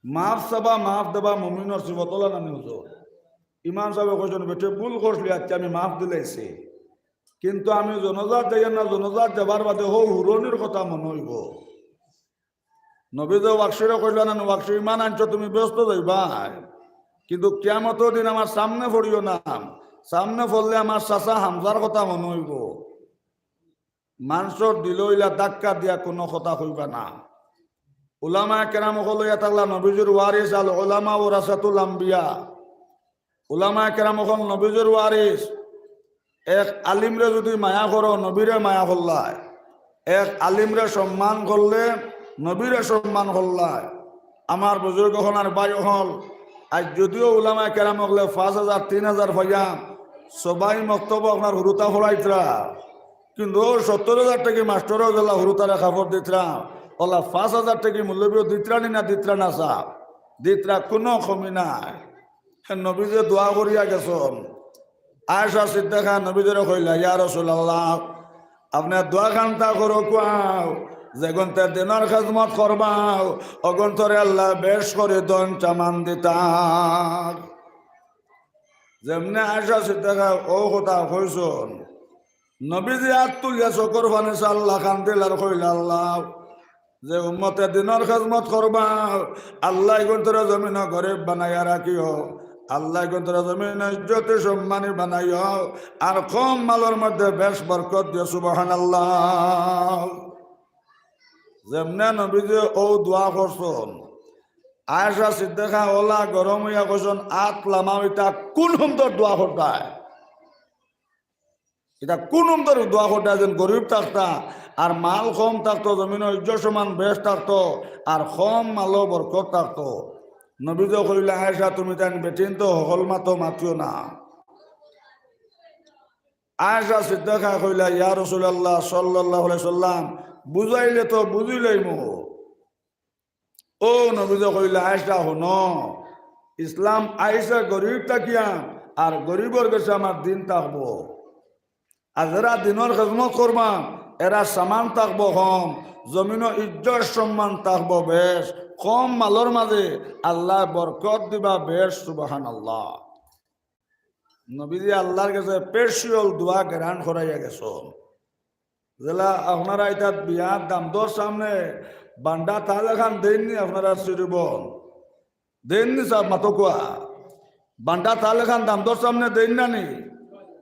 মাফ চাবা, মাফ দেবা মুমিনর সিফত অলা নানি হুজুর? ইমাম সাবে কইছইন, "বেটি ভুল করছলি, আইচ্ছা আমি মাফ দিলাইছি, কিন্তু আমি জনাজাত যাইয়ার না, জনাজাত যাবার বাদে হউ হুরনির কথা মনো অইবো।" নবীয়ে ওয়াকশিরে কইলা না, "ওয়াকশি, ইমান আনছো তুমি, বেহেস্তো যাইবায়, কিন্তু কিয়ামতর দিন আমার সামনে পড়িও না, সামনে পড়লে আমার চাচা হামজার কথা মনো অইবো।" মানষর দিলো ইলা ধাক্কা দিয়া কুনু কথা কইবা না। উলামায়ে কেরাম অকল অইয়া থাকলা নবীজির ওয়ারিস, আল উলামা ওয়ারাসাতুল আম্বিয়া। উলামায়ে কেরাম অকল নবীজির ওয়ারিস। এক আলিমরে যুদি মায়া করো, নবীরে মায়া করলায়। এক আলিমরে সম্মান করলে, নবীরে সম্মান করলায়। আমার বুজুর্গ অকল আর ভাই অকল, আইজ যুদিও উলামায়ে কেরাম অকলে পাঁচ হাজার, তিন হাজার পাইয়া সবাই মক্তবো আপনার হুরুতা পড়াইতরা, কিন্তু অউ সত্তর হাজার টেকি মাস্টরও যেলা হুরুতারে কাপড় দিতরা, অলা পাঁচ হাজার টেকি মৌলবীও দিতরা নি না, দিতরা না সাব, দিতরা, কুনু কমি নাই। নবীজিয়ে দোয়া করিয়া গেছইন। আয়েশা সিদ্দিকা নবীজিরে কইলা, "ইয়া রাসূলুল্লাহ, আপনে দোয়া খানতা করো কুয়াও, যেগুনতে দিনর খেদমত করবাও, অগুনতরে আল্লায় বেশ করি ধন সামান দিতা।" যেমনে আয়েশা সিদ্দিকা অউ কথা কইছইন, নবীজিয়ে আত তুলিয়া চকুর পানি ছাড়লা, কান্দিলা আর কইলা, "আল্লাহ, যে উম্মতে দিনর খেদমত করবা, আল্লাহ ইগুনতরে জমিনো গরিব বানাইয়া রাখিও, আল্লাহ ইগুনতরে জমিনো ইজ্জতি সম্মানী বানাইও, আর কম মালর মধ্যে বেশ বরকত দিও।" সুবহানাল্লাহ। যেমনে নবীজিয়ে অউ দোয়া করছইন, আয়েশা সিদ্দিকা অলা গরম অইয়া কইছইন, "আত লামাও, ইতা কুন হুমদর দোয়া করতায়? ইতা কুন হুমদর দোয়া করতায় যেন গরিব থাকতা, আর মাল কম থাকতো, জমিনো ইজ্জত সম্মান বেশ থাকতো, আর কম মালো বরকত থাকতো?" নবীজিয়ে কইলা, "আয়েশা, তুমি তাইন বেটিন তো, হকল মাতো মাতিও না।" আয়েশা সিদ্দিকায় কইলা, "ইয়া রাসূলুল্লাহ সাল্লাল্লাহু আলাইহি সাল্লাম, বুঝাইলে তো বুঝিলাইমু।" অউ নবীজিয়ে কইলা, "আয়েশা, হুনো, ইসলাম আইছে গরিব থাকিয়া, আর গরিবর গেছে আমার দিন থাকবো। আর যেরা দিনর খেদমত করবা, এরার সামান থাকবো কম, জমিনো ইজ্জত সম্মান থাকবো বেশ, কম মালর মাঝে আল্লায় বরকত দিবা বেশ।" সুবহানাল্লাহ। নবীজিয়ে আল্লার গেছে special দোয়া grant করাইয়া গেছইন। যেলা আপনারা ইতাত বিয়ার দামদর সামনে বান্ডা থাল এখান দেইন নি আপনারা সিরিবন? দেইন নি সাব, মাতো কুয়া? বান্ডা থাল এখান দামদর সামনে দেইন না নি?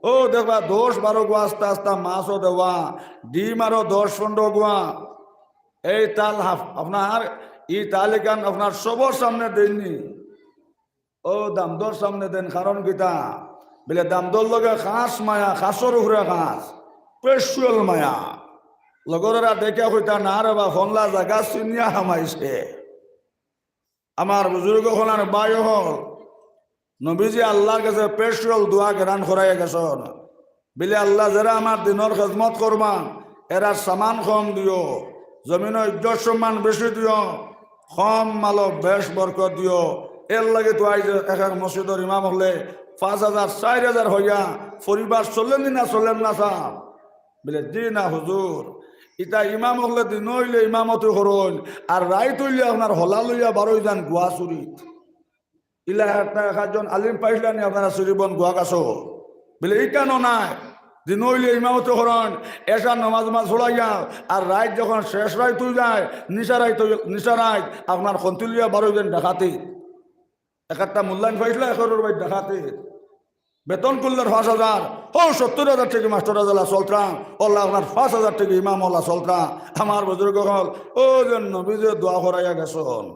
অউ দেখবা দশ বারো গুয়া আস্তা আস্তা মাছও দেওয়া, ডিম আরো দশ পনরো গুয়া। এই থাল হাফ-, আপনার ই থাল এখান আপনার সবর সামনে দেইন নি? অউ দামদর সামনে দেইন, কারণ কিতা? বলে দামদর লগে খাস মায়া, খাসর উপরে খাস, special মায়া। লগরেরা দেখিয়া কইতা, "না রে বা, ফনলা জাগা চিনিয়া হামাইছে।" আমার বুজুর্গ অকল আর ভাই অকল, নবীজিয়ে আল্লার গেছে special দোয়া grant করাইয়া গেছইন। বলে, "আল্লাহ, যেরা আমার দিনর খেদমত করবা, এরার সামান কম দিও, জমিনো ইজ্জত সম্মান বেশি দিও, কম মালো বেশ বরকত দিও।" এরলাগি তো আইজ এক এক মসজিদর ইমাম অকলে পাঁচ হাজার, চাইর হাজার অইয়া পরিবার চলের নি না চলের না সাব? বলে, "জি না হুজুর, ইতা ইমাম অকলে দিন অইলে ইমামতি করইন, আর রাইত অইলে আপনার হলা লইয়া বারইযান গুয়া চুরিত।" ইলা একটা এক আধজন আলিম পাইছলা নি আপনারা সিরিবন গুয়া গাছো? বলে, "ইখানো নাই।" দিন অইলে ইমামতি করইন, এশার নমাজ উমাজ পড়াইয়া, আর রাইত যখন শেষ রাইত অইযায়, নিশা রাইত অই-, নিশা রাইত, আপনার খন্তি লইয়া বারইযান ডাকাতি। এক একটা মূল্যায়ন পাইছলা, এক করর ভাই ডাকাতি। বেতন করলে পাঁচ হাজার, অউ সত্তর হাজার টেকি মাস্টর অলা চলতরা, অলা আপনার পাঁচ হাজার টেকি ইমাম অলা চলতরা। আমার বুজুর্গ অকল, অউ যে নবীজিয়ে দোয়া করাইয়া গেছইন,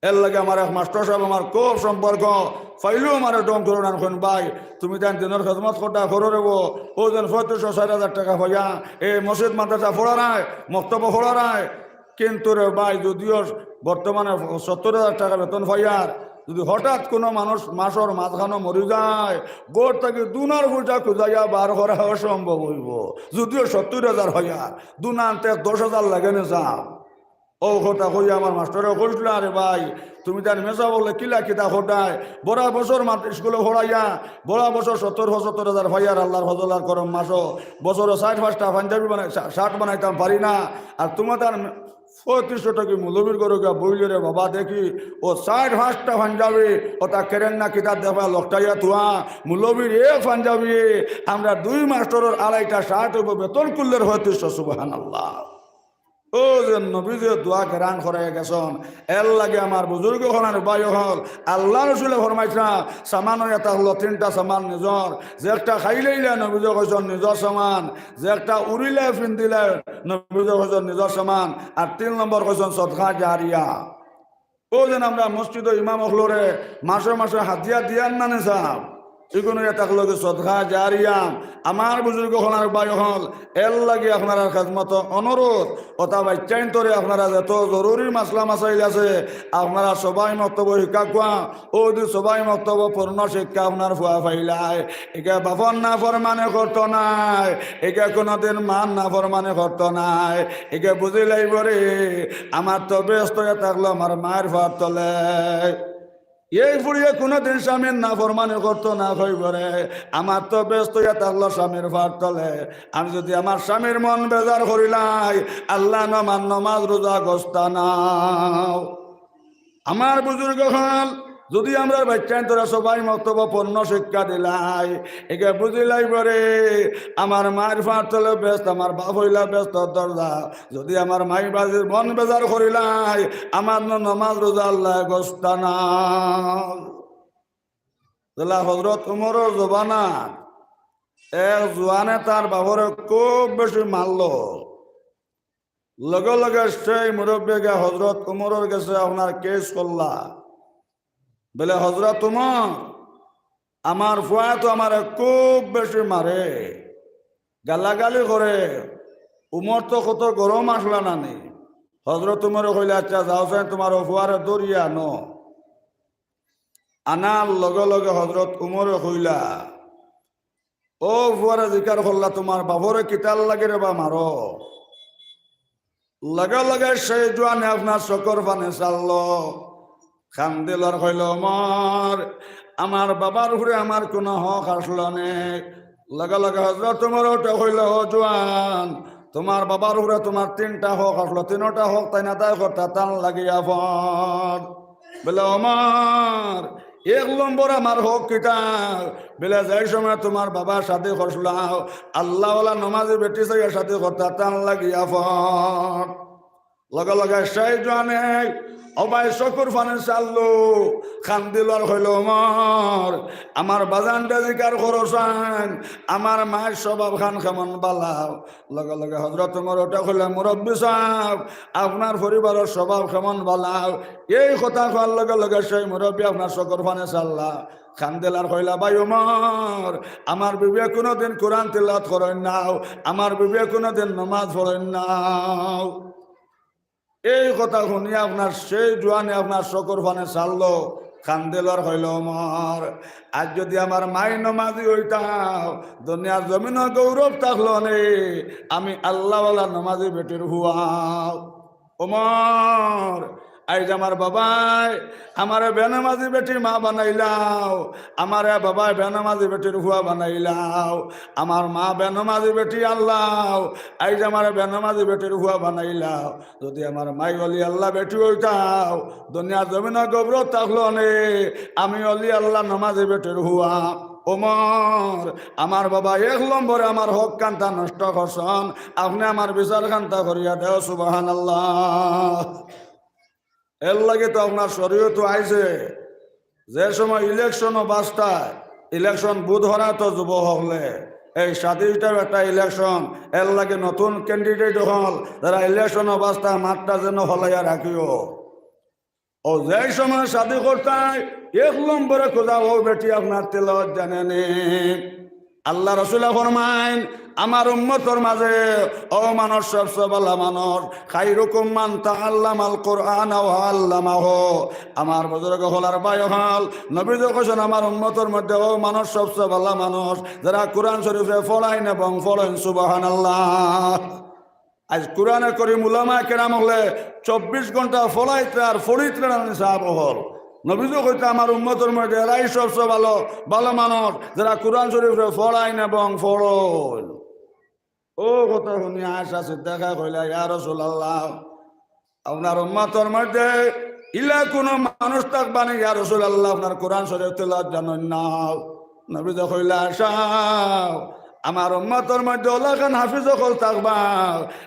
এরলাগি আমার এক মাস্টর সাব আমার খুব সম্পর্ক, পাইলেউ আমারে ঢং করইন আর কইন, "ভাই, তুমি তাইন দিনর খেদমত করতা করো রে বা, অউ যেন পঁয়ত্রিশশো চাইর হাজার টেকা পাইয়া, এই মসজিদ মাদ্রাসা পড়ারায়, মক্তব পড়ারায়, কিন্তু রে ভাই, যুদিও বর্তমানে সত্তর হাজার টেকা বেতন পাইয়ার, যুদি হঠাৎ কুনু মানুষ মাসর মাঝখানো মরি যায়, ঘর থাকি দুনার পয়সা খুজাইয়া বার করা অসম্ভব অইবো, যুদিও সত্তর হাজার পাইয়ার, দুনা আনতে দশ হাজার লাগে নি সাব।" অউ কথা কইয়া আমার মাস্টরে কইছলা, "আরে ভাই, তুমি তাইন মেসাব অকলে কিলা কিতা করতায়? বড়া বছর মাত-, স্কুলো পড়াইয়া, বড়া বছর সত্তর পঁচাত্তর হাজার পাইয়ার আল্লার ফজল আর করম মাসো, বছরো চাইর পাঁচটা পাঞ্জাবি বানাই-, শা-, শার্ট বানাইতাম পারি না, আর তুমার তাইন মে-, পঁয়ত্রিশশো টাকা মৌলবীর ঘরো গিয়া বইলে রে বাবা, দেখি ও চাইর পাঁচটা পাঞ্জাবি, ওটা কেরেন না কিতা দেখা লটকাইয়া থুয়া, মৌলবীর এক পাঞ্জাবি, আমরা দুই মাস্টরর আড়াইটা শার্ট অইবো বেতন করলে পঁয়ত্রিশশো, সুবহানাল্লাহ। ও যে নবী যে দোয়া গ্রহণ করাইয়া গেছইন, এর লাগি আমার বুজুর্গ অকল আর ভাই অকল, আল্লার রসুলে ফরমাইছইন, সামান অইয়া থাকলো তিনটা সামান নিজর, যে একটা খাইলাইলা নবীজি কইছইন নিজর সামান, যে একটা উড়িলা ফিন্দিলা নবীজি কইছইন নিজর সামান, আর তিন নম্বর কইছইন সদকা জারিয়া। ও যেন আমরা মসজিদো ইমাম অকলরে মাসে মাসে হাদিয়া দিয়ার না নি সাব, ইগুন অইয়া থাকলো গি সদকা জারিয়া। আমার বুজুর্গ অকল আর ভাই অকল, এর লাগি আপনারার খেদমতো অনুরোধ, ওটা বাচ্চাইন্তরে আপনারা যত জরুরি মাসলা মাসাইল আছে, আপনারা সবাই মক্তবো হিকাউক্কা, ও যদি সবাই মক্তবো পূর্ণ শিক্ষা আপনার ফুয়া পাইলায়, একে বাপর নাফরমানি করতো নায়, একে কোনোদিন মার নাফরমানি করতো নায়, একে বুঝিলাইবো রে, আমার তো বেহেস্ত অইয়া থাকলো আমার মার ফার তলে। এই ফুড়িয়ে কোনোদিন স্বামীর নাফরমানি করতো না, কইবো রে, আমার তো বেহেস্ত অইয়া থাকলো স্বামীর ফার তলে। আমি যদি আমার স্বামীর মন বেজার করিলাই, আল্লায় আমার নমাজ রোজা গস্তা নাও। আমার বুজুর্গ অকল, যদি আমরার বাচ্চাইন্তরে সবাই মক্তবো পূর্ণ শিক্ষা দিলাই, একে বুঝিলাইবো রে, আমার মার ফার তলে বেহেস্ত, আমার বাপ অইলা বেহেস্তর দরজা। যদি আমার মাই বাজির মন বেজার করিলাই, আমার ন-, নমাজ রোজা আল্লায় গস্তা নাও। যেলা হজরত উমরর জমানাত এক জোয়ানে তার বাপরে খুব বেশি মারলো। লগে লগে সেই মুরব্বিয়ে গিয়া হজরত উমরর গেছে আপনার কেস করলা। বলে, "হজরত উমর, আমার ফুয়ায় তো আমারে খুব বেশি মারে, গালাগালি করে, উমর তো কত গরম আছলা না নি?" হজরত উমরে কইলা, "আচ্ছা, যাও চাইন তুমার অউ ফুয়ারে ধরিয়া আনো।" আনার লগে লগে হজরত উমরে কইলা, "অউ ফুয়ারে জিকার করলা, তুমার বাপরে কিতার লাগি রে বা মারো?" লগে লগে সেই জোয়ানে আপনার চকুর পানি ছাড়লো, কান্দিল আর কইল, "উমর, আমার বাবার উপরে আমার কুনু হক আছলো নি?" লগে লগে হজরত উমরে উঠি কইল, "ও জোয়ান, তুমার বাবার উপরে তুমার তিনটা হক আছলো, তিনটা হক তাইন আদায় করতা তান লাগি আপন।" বলে, "উমর, এক নম্বর আমার হক কিতা?" বলে, "যেই সময় তুমার বাবা শাদি করছলাও, আল্লাহওয়ালা নমাজি বেটি চাইয়া শাদি করতা তান লাগি আপন।" লগে লগে সেই জোয়ানে অউ ভাই চকুর পানি ছাড়লো, কান্দিল আর কইল, "উমর, আমার বাজানরে জিকার করো চাইন, আমার মার স্বভাব খান কেমন বালা?" লগে লগে হজরত উমরে উঠি কইলা, "মুরব্বি সাব, আপনার পরিবারর স্বভাব কেমন বালা?" এই কথা কওয়ার লগে লগে সেই মুরব্বি আপনার চকুর পানি ছাড়লা, কান্দিল আর কইলা, "ভাই উমর, আমার বিবিয়ে কুনুদিন কুরআন তিলাওয়াত করইন নাও, আমার বিবিয়ে কুনুদিন নমাজ পড়ইন নাও।" এই কথা হুনিয়া আপনার সেই জোয়ানে আপনার চকুর পানি ছাড়লো, কান্দিল আর কইল, "উমর, আইজ যুদি আমার মাই নমাজি অইতাও, দুনিয়ার জমিনো গৌরব থাকলো নে, আমি আল্লাহওয়ালা নমাজি বেটির ফুয়া। উমর, আইজ আমার বাবায় আমারে বেনমাজি বেটি মা বানাইলাও, আমারে বাবায় বেনমাজি বেটির ফুয়া বানাইলাও, আমার মা বেনমাজি বেটি আল্লাহ, আইজ আমারে বেনমাজি বেটির ফুয়া বানাইলাও।" যুদি আমার মাই অলি আল্লাহ বেটি অইতাও, দুনিয়ার জমিনো গৌরব থাকলো নে, আমি অলি আল্লাহ নমাজি বেটির ফুয়া। উমর, আমার বাবা এক নম্বরে আমার হক খান্তা নষ্ট করছইন, আপনে আমার বিচার খান্তা করিয়া দেও, সুবহানাল্লাহ। এর লাগি তো আপনার শরীয়তো আইছে, যে সময় ইলেকশনো বাস্তায়, ইলেকশন বুথ হরায় তো যুবক অকলে, এই শাদিটাও একটা ইলেকশন, এর লাগি নতুন ক্যান্ডিডেট অকল, যারা ইলেকশনো বাস্তায় মাঠটা যেন হলাইয়া রাখিও। অউ যেই সময় শাদি করতায়, এক নম্বরে খুজা অউ বেটি আপনার তিলাওয়াত জানে নি। আল্লার রসুলে ফরমাইন, আমার উম্মতর মাঝে অউ মানুষ সবচে ভালা মানুষ, খাইরুকুম মান তাআল্লামাল কুরআনা ওয়া আল্লামাহু। আমার বুজুর্গ অকল আর ভাই অকল, নবীজি কইছইন, আমার উম্মতর মধ্যে অউ মানুষ সবচে ভালা মানুষ, যারা কুরআন শরীফরে ফড়াইন এবং ফড়ইন। সুবহানাল্লাহ। আইজ কুরআনে করিম উলামায়ে কেরাম অকলে চব্বিশ ঘন্টা ফড়াইতরা আর ফড়িতরা না নি সাব অকল। নবীজি কইতা, আমার উম্মতর মধ্যে এরাউ সবচে ভালা, ভালা মানুষ, যারা কুরআন শরীফরে ফড়াইন এবং ফড়ইন। অউ কথা হুনিয়া আয়েশা সিদ্দিকায় কইলা, ইয়া রাসুলাল্লাহ, আপনার উম্মতর মধ্যে ইলা কুনু মানুষ থাকবা নি, ইয়া রাসূলুল্লাহ, আপনার কোরআন শরীফ তেলাওয়াত জানইন না? নবীয়ে কইলা, "আয়েশা, আমার উম্মতর মধ্যে অলাখান হাফিজ অকল থাকবা,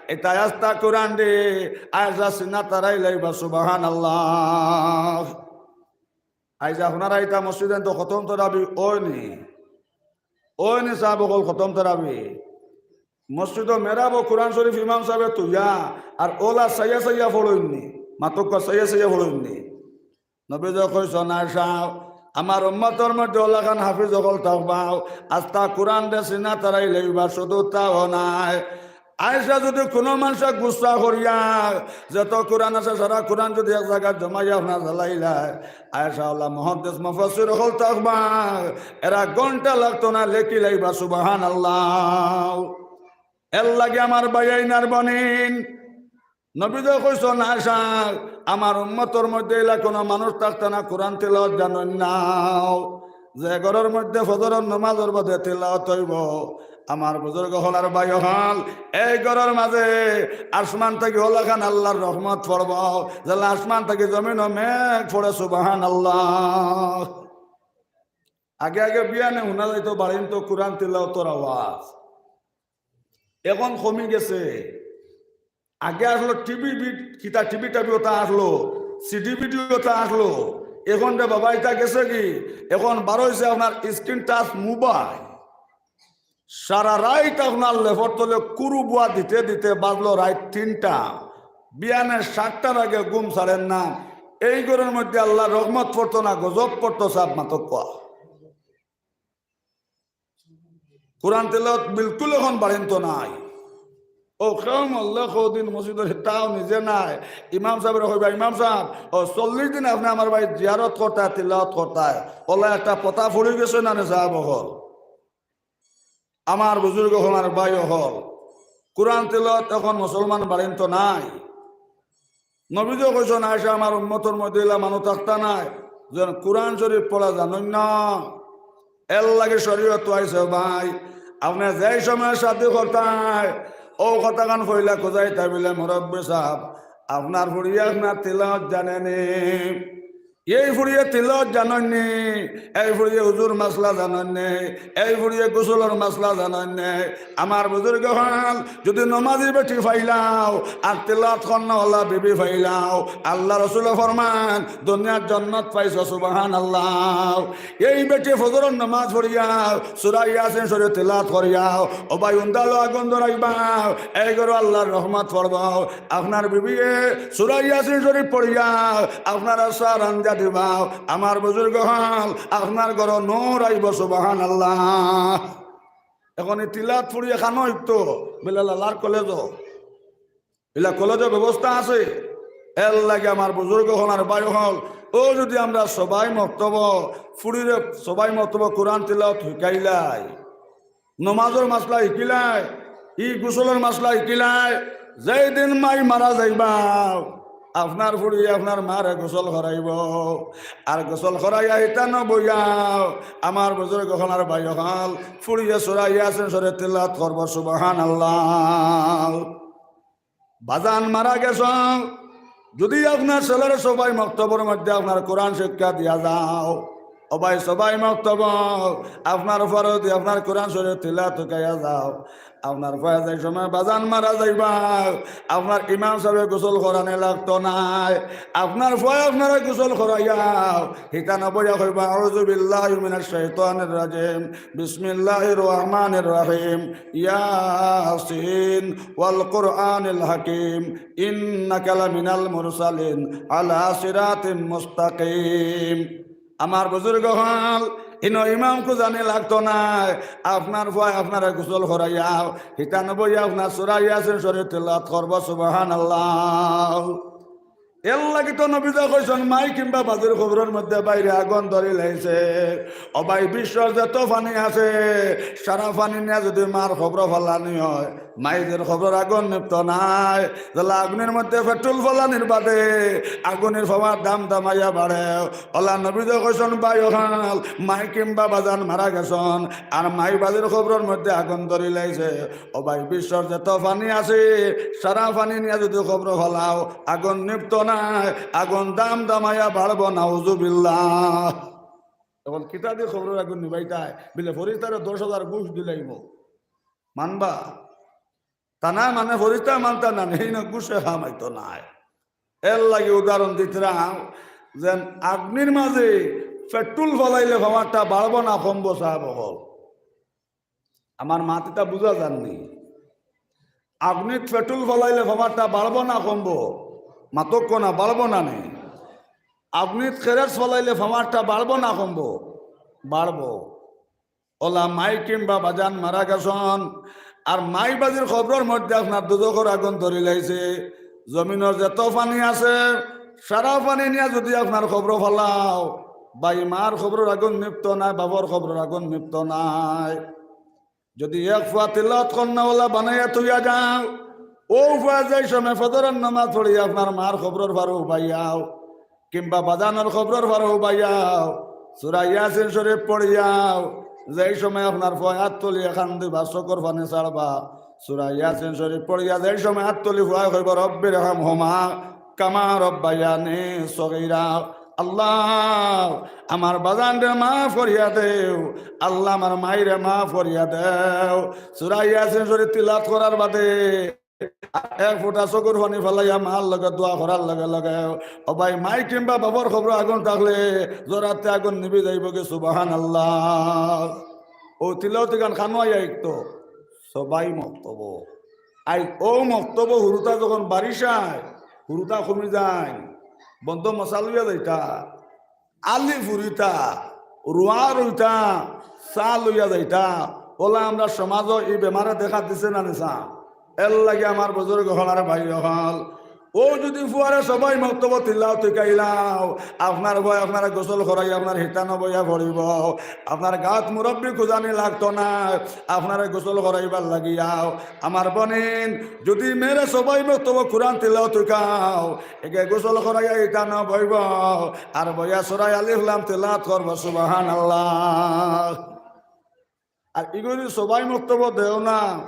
ইতায় আস্তা কোরআনরে আয়েশা সিনা তারাই লাইবা।" সুবহানাল্লাহ। আইজ আপনারা ইতা মসজিদো তো খতম তরাবি অয়নি, অয়নি সাব অকল খতম তরাবি। মসজিদো মেরাবো কোরআন শরীফ ইমাম সাবে থইয়া, আর অলা চাইয়া চাইয়া পড়ইননি, মাতউক্কা চাইয়া চাইয়া পড়ইননি। নবীয়ে কইছইন, "আয়েশা, আমার উম্মতর মধ্যে অলাখান হাফিজ অকল থাকবা, আস্তা কোরআনরে সিনা তারাই লাইবা, শুধু তাও নায়।" আয়েশা যুদি কুনু মানষে গুসা করিয়া, যত কোরআন আছে সারা কোরআন যুদি এক জাগাত জমাইয়া আপনার জ্বালাইলায়, আয়েশা অলা মুহাদ্দিস মুফাসসির অকল থাকবা, এরা ঘন্টা লাগতো না, লেখি লাইবা। সুবহানাল্লাহ। এরলাগি আমার ভাইয়াইন আর বইনাইন, নবীয়ে কইছইন, "আয়েশা, আমার উম্মতর মধ্যে ইলা কুনু মানুষ থাকতা না, কোরআন তিলাওয়াত জানইন না।" যে ঘরর মধ্যে ফজরর নমাজর বাদে তিলাওয়াত অইবো, আমার বুজুর্গ অকল আর ভাই অকল, এই ঘরর মাঝে আসমান থাকি অলাখান আল্লার রহমত পড়বো, যেলা আসমান থাকি জমিনো মেঘ পড়ে। সুবহানাল্লাহ। আগে আগে বিয়ানে হুনা যাইতো বাড়িন্তো কোরআন তিলাওয়াতর আওয়াজ, এখন কমি গেছে। আগে আসলো টিভি বিট-, কিতা টিভি টাভি ওটা আসলো, সিডি ভিডিও ওটা আসলো। এখন রে বাবা, ইতা গেছেগি? এখন বার অইছে আপনার স্ক্রিন টাচ মোবাইল। সারা রাইত আপনার লেফর তলে কুরু বুয়া দিতে দিতে বাজলো রাইত তিনটা। বিয়ানে সাতটার আগে ঘুম ছাড়েন না। এই ঘরর মধ্যে আল্লার রহমত পড়তো না, গজব পড়তো সাব, মাতউক্কা। কোরআন তেলাওয়াত বিলকুল এখন বাড়িন্তো নাই। অউ কেউ মরলে কয়দিন মসজিদর তাও নিজে নাই। ইমাম সাবরে কইবা, "ইমাম সাব, অউ চল্লিশ দিন আপনে আমার বাড়িত জিয়ারত করতায়, তিলাওয়াত করতায়, অলা একটা পতা পড়ি গেছে না নি সাব অকল?" আমার বুজুর্গ অকল, আমার ভাই অকল, কোরআন তিলাওয়াত এখন মুসলমান বাড়িন্তো নাই। নবীয়ে কইছইন, "আয়েশা, আমার উম্মতর মধ্যে ইলা মানুষ থাকতা নায়, যেন কোরআন শরীফ পড়া জানইন না।" এরলাগি শরীয়ত আইছে ভাই, আপনে যেই সময় শাদি করতায়, অউ কথাখান কইলা খুজাইতা বুলে, "মুরব্বি সাব, আপনার ফুড়িয়ে আপনার তিলাওয়াত জানেনি?" এই ফুড়িয়ে তিলাওয়াত জানইননি, এই ফুড়িয়ে উজুর মাসলা জানইননি, এই ফুড়িয়ে গোসলর মাসলা জানইননি। আমার বুজুর্গ অকল, যুদি নমাজি বেটি পাইলাও আর তিলাওয়াত করনেওয়ালা বিবি পাইলাও, আল্লার রসুলে ফরমান, দুনিয়ার জন্নত পাইছো। সুবহানাল্লাহ। এই বেটি ফজরর নমাজ পড়িয়া সূরা ইয়াসিন শরীফ তিলাওয়াত করিয়া, ও ভাই, উন্দালো আগুন ধরাইবা, এই ঘরো আল্লার রহমত পড়বো। আপনার বিবিয়ে সূরা ইয়াসিন শরীফ পড়িয়া আপনারে চা রান্দিয়া দিবা। আমার বুজুর্গ অকল, আপনার ঘরো নূর আইবো। সুবহানাল্লাহ। এখন ই তিলাওয়াত ফুড়িয়ে খানো ইতো, বিলাল আল্লার কলেজো। ইলা কলেজো ব্যবস্থা আছে। এরলাগি আমার বুজুর্গ অকল আর ভাই অকল, অউ যুদি আমরা সবাই মক্তবো ফুড়িরে, সবাই মক্তবো কোরআন তিলাওয়াত হিকাইলাই, নমাজর মাসলা হিকিলাই, ই গোসলর মাসলা হিকিলাই, যেই দিন মাই মারা যাইবা, আপনার ফুড়িয়ে আপনার মারে গোসল করাইবো। আর গোসল করাইয়া ইতানো বইয়াও, আমার বুজুর্গ অকল আর ভাই অকল, ফুড়িয়ে সূরা ইয়াসিন শরীফ তিলাওয়াত করবো। সুবহানাল্লাহ। বাজান মারা গেছো, যুদি আপনার ছেলেরে সবাই মক্তবর মধ্যে আপনার কোরআন শিক্ষা দিয়া যাও, ও ভাই, সবাই মক্তব, আপনার ফুয়ারে যুদি আপনার কোরআন শরীফ তিলাওয়াত হিকাইয়া যাও, আপনার ফুয়া যেই সময় বাজান মারা যাইবা, আপনার ইমাম সাবে গোসল করানি লাগতো নায়। আপনার ফুয়া আপনারে গোসল করাইয়া, হিতানো বইয়া কইবা, "আউযু বিল্লাহি মিনাশ শাইতানির রাজিম। বিসমিল্লাহির রহমানির রহিম। ইয়াসিন ওয়াল কুরআনিল হাকিম। ইন্নাকা লামিনাল মুরসালিন আলা সিরাতিম মুস্তাকিম।" আমার বুজুর্গ অকল, ইনো ইমাম খুজানি লাগতো নায়। আপনার ফুয়ায় আপনারে গোসল করাইয়া, হিতানো বইয়া আপনার সূরা ইয়াসিন শরীফ তিলাওয়াত করবো। সুবহানাল্লাহ। এরলাগি তো নবীয়ে কইছইন, মাই কিংবা বাজির কবরর মধ্যে বাইরে আগুন ধরিলাইছে। ও ভাই, বিশ্বর যত পানি আছে, সারা পানি নিয়া যুদি মার কবরো ফালানি অয়, মাইজের কবরর আগুন নিভতো নায়। যেলা আগুনর মধ্যে পেট্রোল ফালানির বাদে আগুনর পাওয়ার দাম দামাইয়া বাড়ে, অলা নবীয়ে কইছইন, ভাই অকল, মাই কিংবা বাজান মারা গেছইন, আর মাই বাজির কবরর মধ্যে আগুন ধরিলাইছে, ও ভাই, বিশ্বর যত পানি আছে, সারা পানি নিয়া যুদি কবরো ফালাও, আগুন নিভতো নায়, আগুন দাম দামাইয়া বাড়বো, নাউজুবিল্লাহ। অখন কিতা দি কবরর আগুন নিবাইতায়? বিলে ফিরিস্তারে দশ হাজার ঘুষ দিলাইমু। মানবা? তা না মানে ফিরিস্তা মানতা না, নেই না ঘুষে কামাইতো নায়। এরলাগি উদাহরণ দিতরাম, যেন আগুনর মাঝে পেট্রোল ফালাইলে পাওয়ারটা বাড়বো না কমবো, সাব অকল? আমার মাত ইতা বুঝা যারনি? আগুনিত পেট্রোল ফালাইলে পাওয়ারটা বাড়বো না কমবো? মাতউক্কা না, বাড়বো না নি? আগুনিত কেরোসিন ফালাইলে পাওয়ারটা বাড়বো না কমবো? বাড়বো। অলা মাই কিংবা বাজান মারা গেছইন, আর মাই বাজির কবরর মধ্যে আপনার দুজখর আগুন ধরিলাইছে, জমিনর যত পানি আছে, সারা পানি নিয়া যুদি আপনার কবরো ফালাও, ভাই, মার কবরর আগুন নিভতো নায়, বাফর কবরর আগুন নিভতো নায়। যুদি এক ফুয়া তিলাওয়াত করনেওয়ালা বানাইয়া থইয়া যাও, অউ ফুয়া যেই সময় ফজরর নামাজ পড়ি আপনার মার কবরর পারো উবাইয়াও, কিংবা বাজানর কবরর পারো উবাইয়াও, সূরা ইয়াসিন শরীফ পড়িয়াও, যেই সময় আপনার ফুয়ায় আত তুলিয়া কান্দিবা, চকুর পানি ছাড়বা, সূরা ইয়াসিন শরীফ পড়িয়া যেই সময় আত তুলি ফুয়ায় কইবো, "রব্বির হামহুমা কামা রব্বায়ানি সগীরা।" আল্লাহ, আমার বাজানরে মাফ করিয়া দেও, আল্লাহ, আমার মাইরে মাফ করিয়া দেও। সূরা ইয়াসিন শরীফ তিলাওয়াত করার বাদে এক ফুটা চকুর পানি ফালাইয়া মার লগে দোয়া করার লগে লগে, ও ভাই, মাই কিংবা বাফর কবরো আগুন থাকলে জরাতে আগুন নিবি যাইবোগি। সুবহানাল্লাহ। অউ তিলাওয়াত ইখান কানো আইয়া ইকতো? সবাই মক্তবো। আই অউ মক্তবো হুরুতা যখন বারিশায়, হুরুতা কমি যায়, বন্দ মশা লইয়া যাইতা, আলি ফুরিতা, রুয়া রুইতা, চা লইয়া যাইতা, অলা আমরার সমাজো ই বেমারে দেখা দিছে না নিছা? এরলাগি আমার বুজুর্গ অকল আর ভাই অকল, অউ যুদি ফুয়ারে সবাই মক্তবো তিলাওয়াত শিখাইলাও, আপনার ফুয়ায় আপনারে গোসল করাইয়া আপনার হিতানো বইয়া পড়িবো, আপনার গাত মুরব্বি খুজানি লাগতো নায়, আপনারে গোসল করাইবার লাগিয়াও। আমার বইন, যুদি মেয়েরে সবাই মক্তবো কুরআন তিলাওয়াত শিখাও, এগে গোসল করাইয়া হিতানো বইবো, আর বইয়া সূরা আলিফ লাম তিলাওয়াত করবো। সুবহানাল্লাহ। আর ইগু যুদি সবাই মক্তবো দেও না,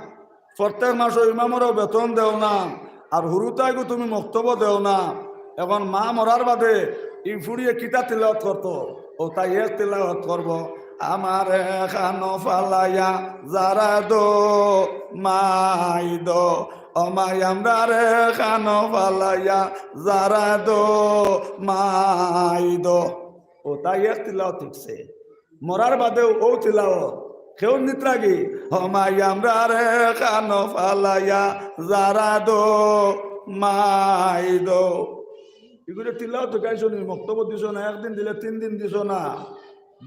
প্রত্যেক মাসো ইমামরও বেতন দেও না, আর হুরুতাইগু তুমি মক্তবো দেও না, অখন মা মরার বাদে ই ফুড়িয়ে কিতা তিলাওয়াত করতো? অউ তাই এক তিলাওয়াত করবো, "আমারে কানো ফালাইয়া যারা দো মাই দো, ও মাই আমরারে কানো ফালাইয়া যারা দো মাই দো।" অউ তাই এক তিলাওয়াত শিখছে। মরার বাদেও অউ তিলাওয়াত। কেউ নিত্রাগি, "ও মাই আমরারে কানো ফালাইয়া যারা দো মাই দো।" ইগুরে তিলাওয়াত শিখাইছো নি, মক্তবো দিছো না, একদিন দিলে তিন দিন দিছো না,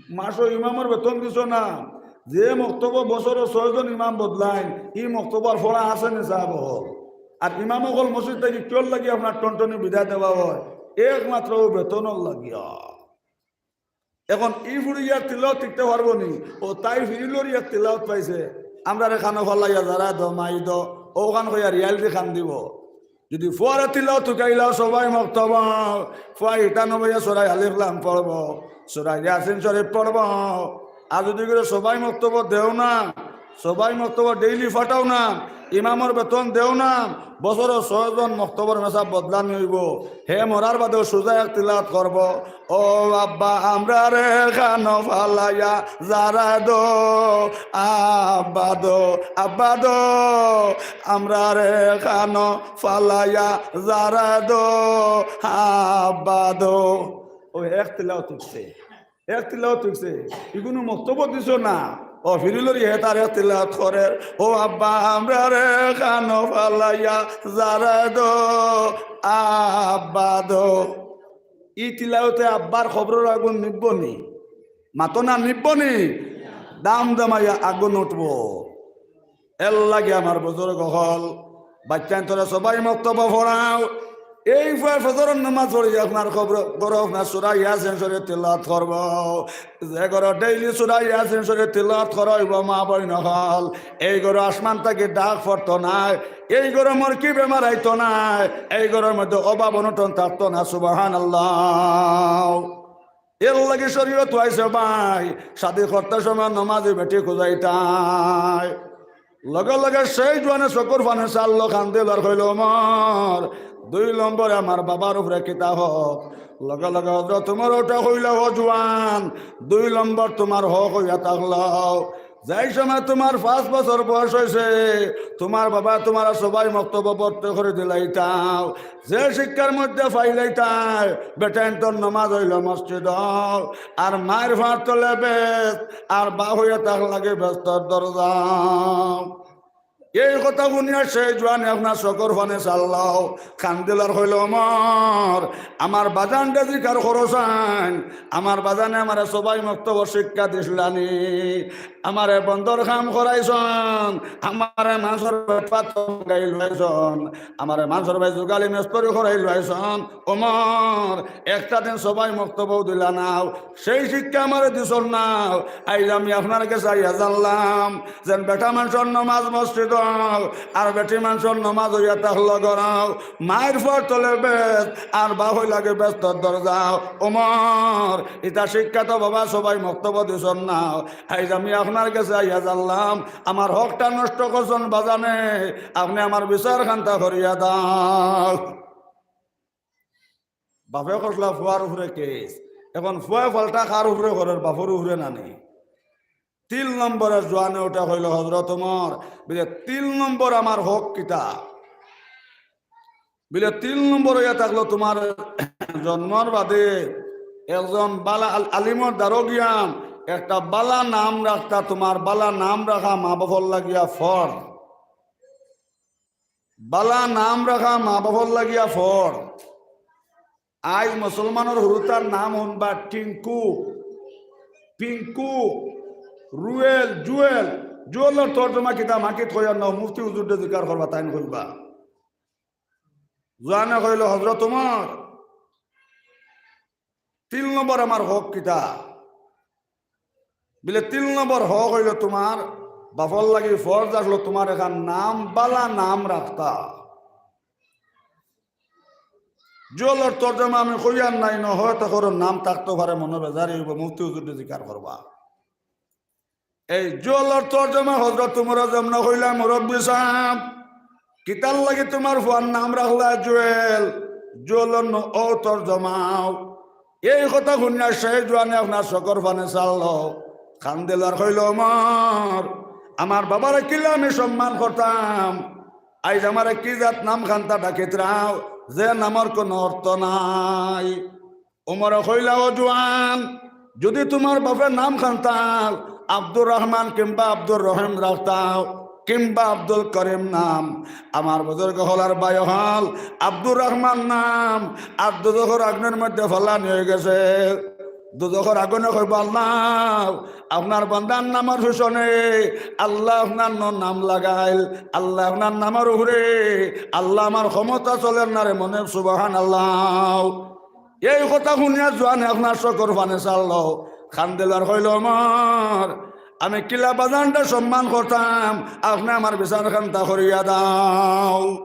মাসো ইমামর বেতন দিছো না। যে মক্তবো বছরো ছয়জন ইমাম বদলাইন, ই মক্তবো আর পড়া আছে নি সাব অকল? আর ইমাম অকল মসজিদ থাকি কিওর লাগি আপনার টনটনি বিদায় দেওয়া অয়? একমাত্র অউ বেতনর লাগিয়া। অখন ই ফুড়িয়ে তিলাওয়াত শিখতে পারবো নি? অউ তাই ফিরিলরি এক তিলাওয়াত পাইছে, "আমরারে কানো ফালাইয়া যারা দো মাই দো", অউখান কইয়া রিয়াল দি কান্দিবো। যুদি ফুয়ারে তিলাওয়াত শিখাইলাও সবাই মক্তবো, ফুয়া হিতানো বইয়া সূরা আলিফ লাম পড়বো, সূরা ইয়াসিন শরীফ পড়বো। আর যুদি ইগুরে সবাই মক্তবো দেও না, সবাই মক্তবো ডেইলি ফাটাও না, ইমামর বেতন দেও না, বছরো ছয়জন মক্তবর মেসাব বদলানি অইবো, হে মরার বাদেও সুজা এক তিলাওয়াত করবো, "ও আব্বা আমরারে কানো ফালাইয়া যারা দো, আব্বা দো, আব্বা দো, আমরারে কানো ফালাইয়া যারা দো, আব্বা দো।" অউ এক তিলাওয়াত শিখছে। এক তিলাওয়াত শিখছে, ইগুনু মক্তবো দিছো না। অউ ফিরিলরি হে তার এক তিলাওয়াত করের, "ও আব্বা আমরারে কানো ফালাইয়া যারা দো, আব্বা দো।" ই তিলাওয়াতে আব্বার কবরর আগুন নিববো নি? মাতো না, নিববো নি? দাম দামাইয়া আগুন উঠবো। এরলাগি আমার বুজুর্গ অকল, বাইচ্চাইন্তরে সবাই মক্তবো পড়াও। এই ফুয়ায় ফজরর নামাজ পড়ি আপনার কবর, ঘরো আপনার সূরা ইয়াসিন শরীফ তিলাওয়াত করবো। যে ঘরো ডেইলি সূরা ইয়াসিন শরীফ তিলাওয়াত করা অইবো, মা বইন অকল, এই ঘরো আসমান থাকি ডাক পড়তো নায়, এই ঘরো মরকি বেমার আইতো নায়, এই ঘরর মধ্যে অভাব অনটন থাকতো না। সুবহানাল্লাহ। এর লাগি শরীয়ত আইছে ভাই, শাদি করতে সময় নমাজি বেটি খুজাইতায়। লগে লগে সেই জোয়ানে চকুর পানি ছাড়লো, কান্দিল আর কইল, "ওমর, দুই নম্বরে আমার বাবার উপরে কিতা হক?" লগে লগে হযরত ওমর উঠা কইলা, "ও জোয়ান, দুই নম্বর তোমার হক অইয়া থাকলো।" যেই সময় তোমার পাঁচ বছর বয়স অইছে, তোমার বাবা তোমার সবাই মক্তব ভর্তি করি দিলাইতাও। যে শিক্ষার মধ্যে পাইলাইতায়, বেটাইন্তর নমাজ অইলো মসজিদ, আর মায়ের ফাঁড় তলে বেহেস্ত, আর বাপ অইয়া থাকলা গি বেহেস্তর দরজা। এই কথা হুনিয়া সেই জোয়ানে আপনার চকুর পানি ছাড়লো, কান্দিল আর কইল, "ওমর, আমার বাজানরে জিকার করছইন, আমার বাজানে আমারে সবাই মক্তব শিক্ষা দিছলানি।" আমারে বন্দর কাম করাইছইন, আমারে মানষর বায় পাথর গাই লইছইন, আমারে মানষর বায় জুগালি মেস্তরি করাই লইছইন। ওমর, একটা দিন সবাই মক্তবও দিলা নাও, সেই শিক্ষা আমারে দিছইন নাও। আইজ আমি আপনার গেছে আইয়া জানলাম, যেন বেটা মানষর নমাজ মসজিদ, আর বেটি মানষর নমাজ অইয়া থাকলো ঘরো, মায়ের ফাঁড় তলে বেহেস্ত, আর বাপ অইলা গি বেহেস্তর দরজা। ওমর, ইতা শিক্ষা তো বাবা সবাই মক্তব দিছইন নাও। আইজ আমি আপনার গেছে আইয়া জানলাম, আমার হকটা নষ্ট করছইন বাজানে, আপনে আমার বিচার খানতা করিয়া দাও। বাপে করলা ফুয়ার উপরে কেস, এখন ফুয়ায় পাল্টা কার উপরে করের? বাপর উপরে নানি? তিন নম্বরে জোয়ানে উঠা কইল, "হযরত ওমর, বলে, তিন নম্বর আমার হক কিতা?" বলে, "তিন নম্বর অইয়া থাকলো তোমার জন্মর বাদে একজন বালা আল-, আলিমর দ্বারো গিয়া একটা বালা নাম রাখতা, তোমার বালা নাম রাখা মা বাপর লাগিয়া ফরজ। বালা নাম রাখা মা বাপর লাগিয়া ফরজ।" আইজ মুসলমানর হুরুতার নাম হুনবা টিঙ্কু, পিঙ্কু, রুয়েল, জুয়েল। জুয়েলর তর্জমা কিতা মাকিত কইয়ার না, মুফতি হুজুররে জিকার করবা, তাইন কইবা। জোয়ানে কইল, "হযরত ওমর, তিন নম্বর আমার হক কিতা?" বলে, "তিন নম্বর হক অইলো তোমার বাপর লাগি ফরজ আছলো তোমার এখান নাম, বালা নাম রাখতা।" জুয়েলর তর্জমা আমি কইয়ার নায়, না হয় তো করো নাম থাকতো পারে, মনো বেজারি অইবো, মুফতি হুজুররে জিকার করবা। এই জুয়েলর তর্জমা হযরত ওমরে যেমনে কইলা, "মুরব্বি সাব, কিতার লাগি তোমার ফুয়ার নাম রাখলা জুয়েল?" জুয়েলর ন-, ও তর্জমাও। এই কথা হুনিয়া সেই জোয়ানে আপনার চকুর পানি ছাড়লো, কান্দিল আর কইল, "ওমর, আমার বাবারে কিলা আমি সম্মান করতাম, আইজ আমারে কি জাত নাম খান্তা ডাকিতরাও, যে নামর কোনো অর্থ নাই।" ওমরে কইলা, "ও জোয়ান, যদি তোমার বাপে নাম খান্তা আব্দুর রহমান কিংবা আব্দুর রহিম রাখতা, কিংবা আব্দুল করিম নাম, আমার বুজুর্গ অকলর ভাই অকল, আব্দুর রহমান নাম আর দুজখর আগুনর মধ্যে ফালানি অইগেছে।" দুজখর আগুনে কইবো, "আল্লাহ, আপনার বান্দার নামর পিছনে আল্লাহ আপনার ন-, নাম লাগাইল, আল্লাহ আপনার নামর উপরে আল্লাহ আমার ক্ষমতা চলের না রে মনে, সুবহানাল্লাহ।" এই কথা হুনিয়া জোয়ানে আপনার চকুর পানি ছাড়লো, কান্দিল আর কইল, "ওমর, আমি কিলা বাজানরে সম্মান করতাম, আপনে আমার বিচার খান্তা করিয়া দাও।"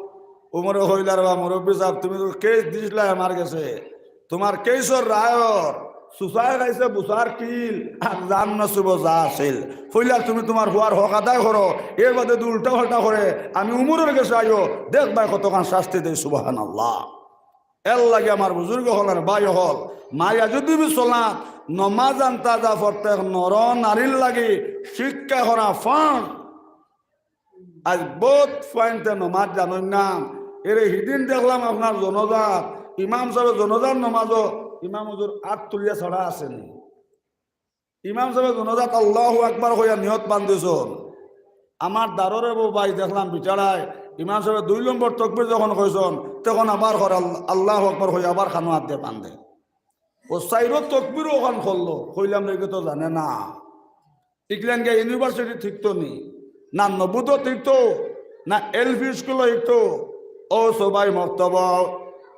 ওমরে কইলা, "রে বা মুরব্বি সাব, তুমি তো কেস দিছলায় আমার গেছে, তোমার কেসর রায়র সুসায় খাইছে বুসার কিল, আর জান নসিবো যা আছিল। পয়লা তুমি তোমার ফুয়ার হক আদায় করো, এর বাদে যদি উল্টা পাল্টা করে আমি ওমরর গেছে আইও, দেখবায় কতখান শাস্তি দেই।" সুবহানাল্লাহ। এর লাগি আমার বুজুর্গ অকল আর ভাই অকল, মায়া যদি বিশ্বনাথ নমাজ আনতা যা প্রত্যেক নর নারীর লাগি শিক্ষা করা ফরজ। আইজ বউত ফুয়াইন্তে নমাজ জানইন না। এরে হিদিন দেখলাম আপনার জনাজাত, ইমাম সাবে জনাজার নমাজো ইমাম হুজুর আত তুলিয়া ছাড়া আছেনি। ইমাম সাবে জনাজাত আল্লাহু আকবার কইয়া নিয়ত বান্ধিছইন। আমার দাররে বউ ভাই দেখলাম বিচারায়, ইমাম সাবে দুই নম্বর তকবির যখন কইছইন, তখন আবার কর আল-, আল্লাহু আকবার কইয়া আবার খানো আত দিয়া বান্ধে। ও চাইরো তকবিরও অখান করলো, কইলাম রে, ইগু তো জানে না। ইগলান গিয়া ইউনিভার্সিটি শিখতো নি, না নবুদ শিখতো, না এলপি স্কুল শিখতো। ও সবাই মক্তব,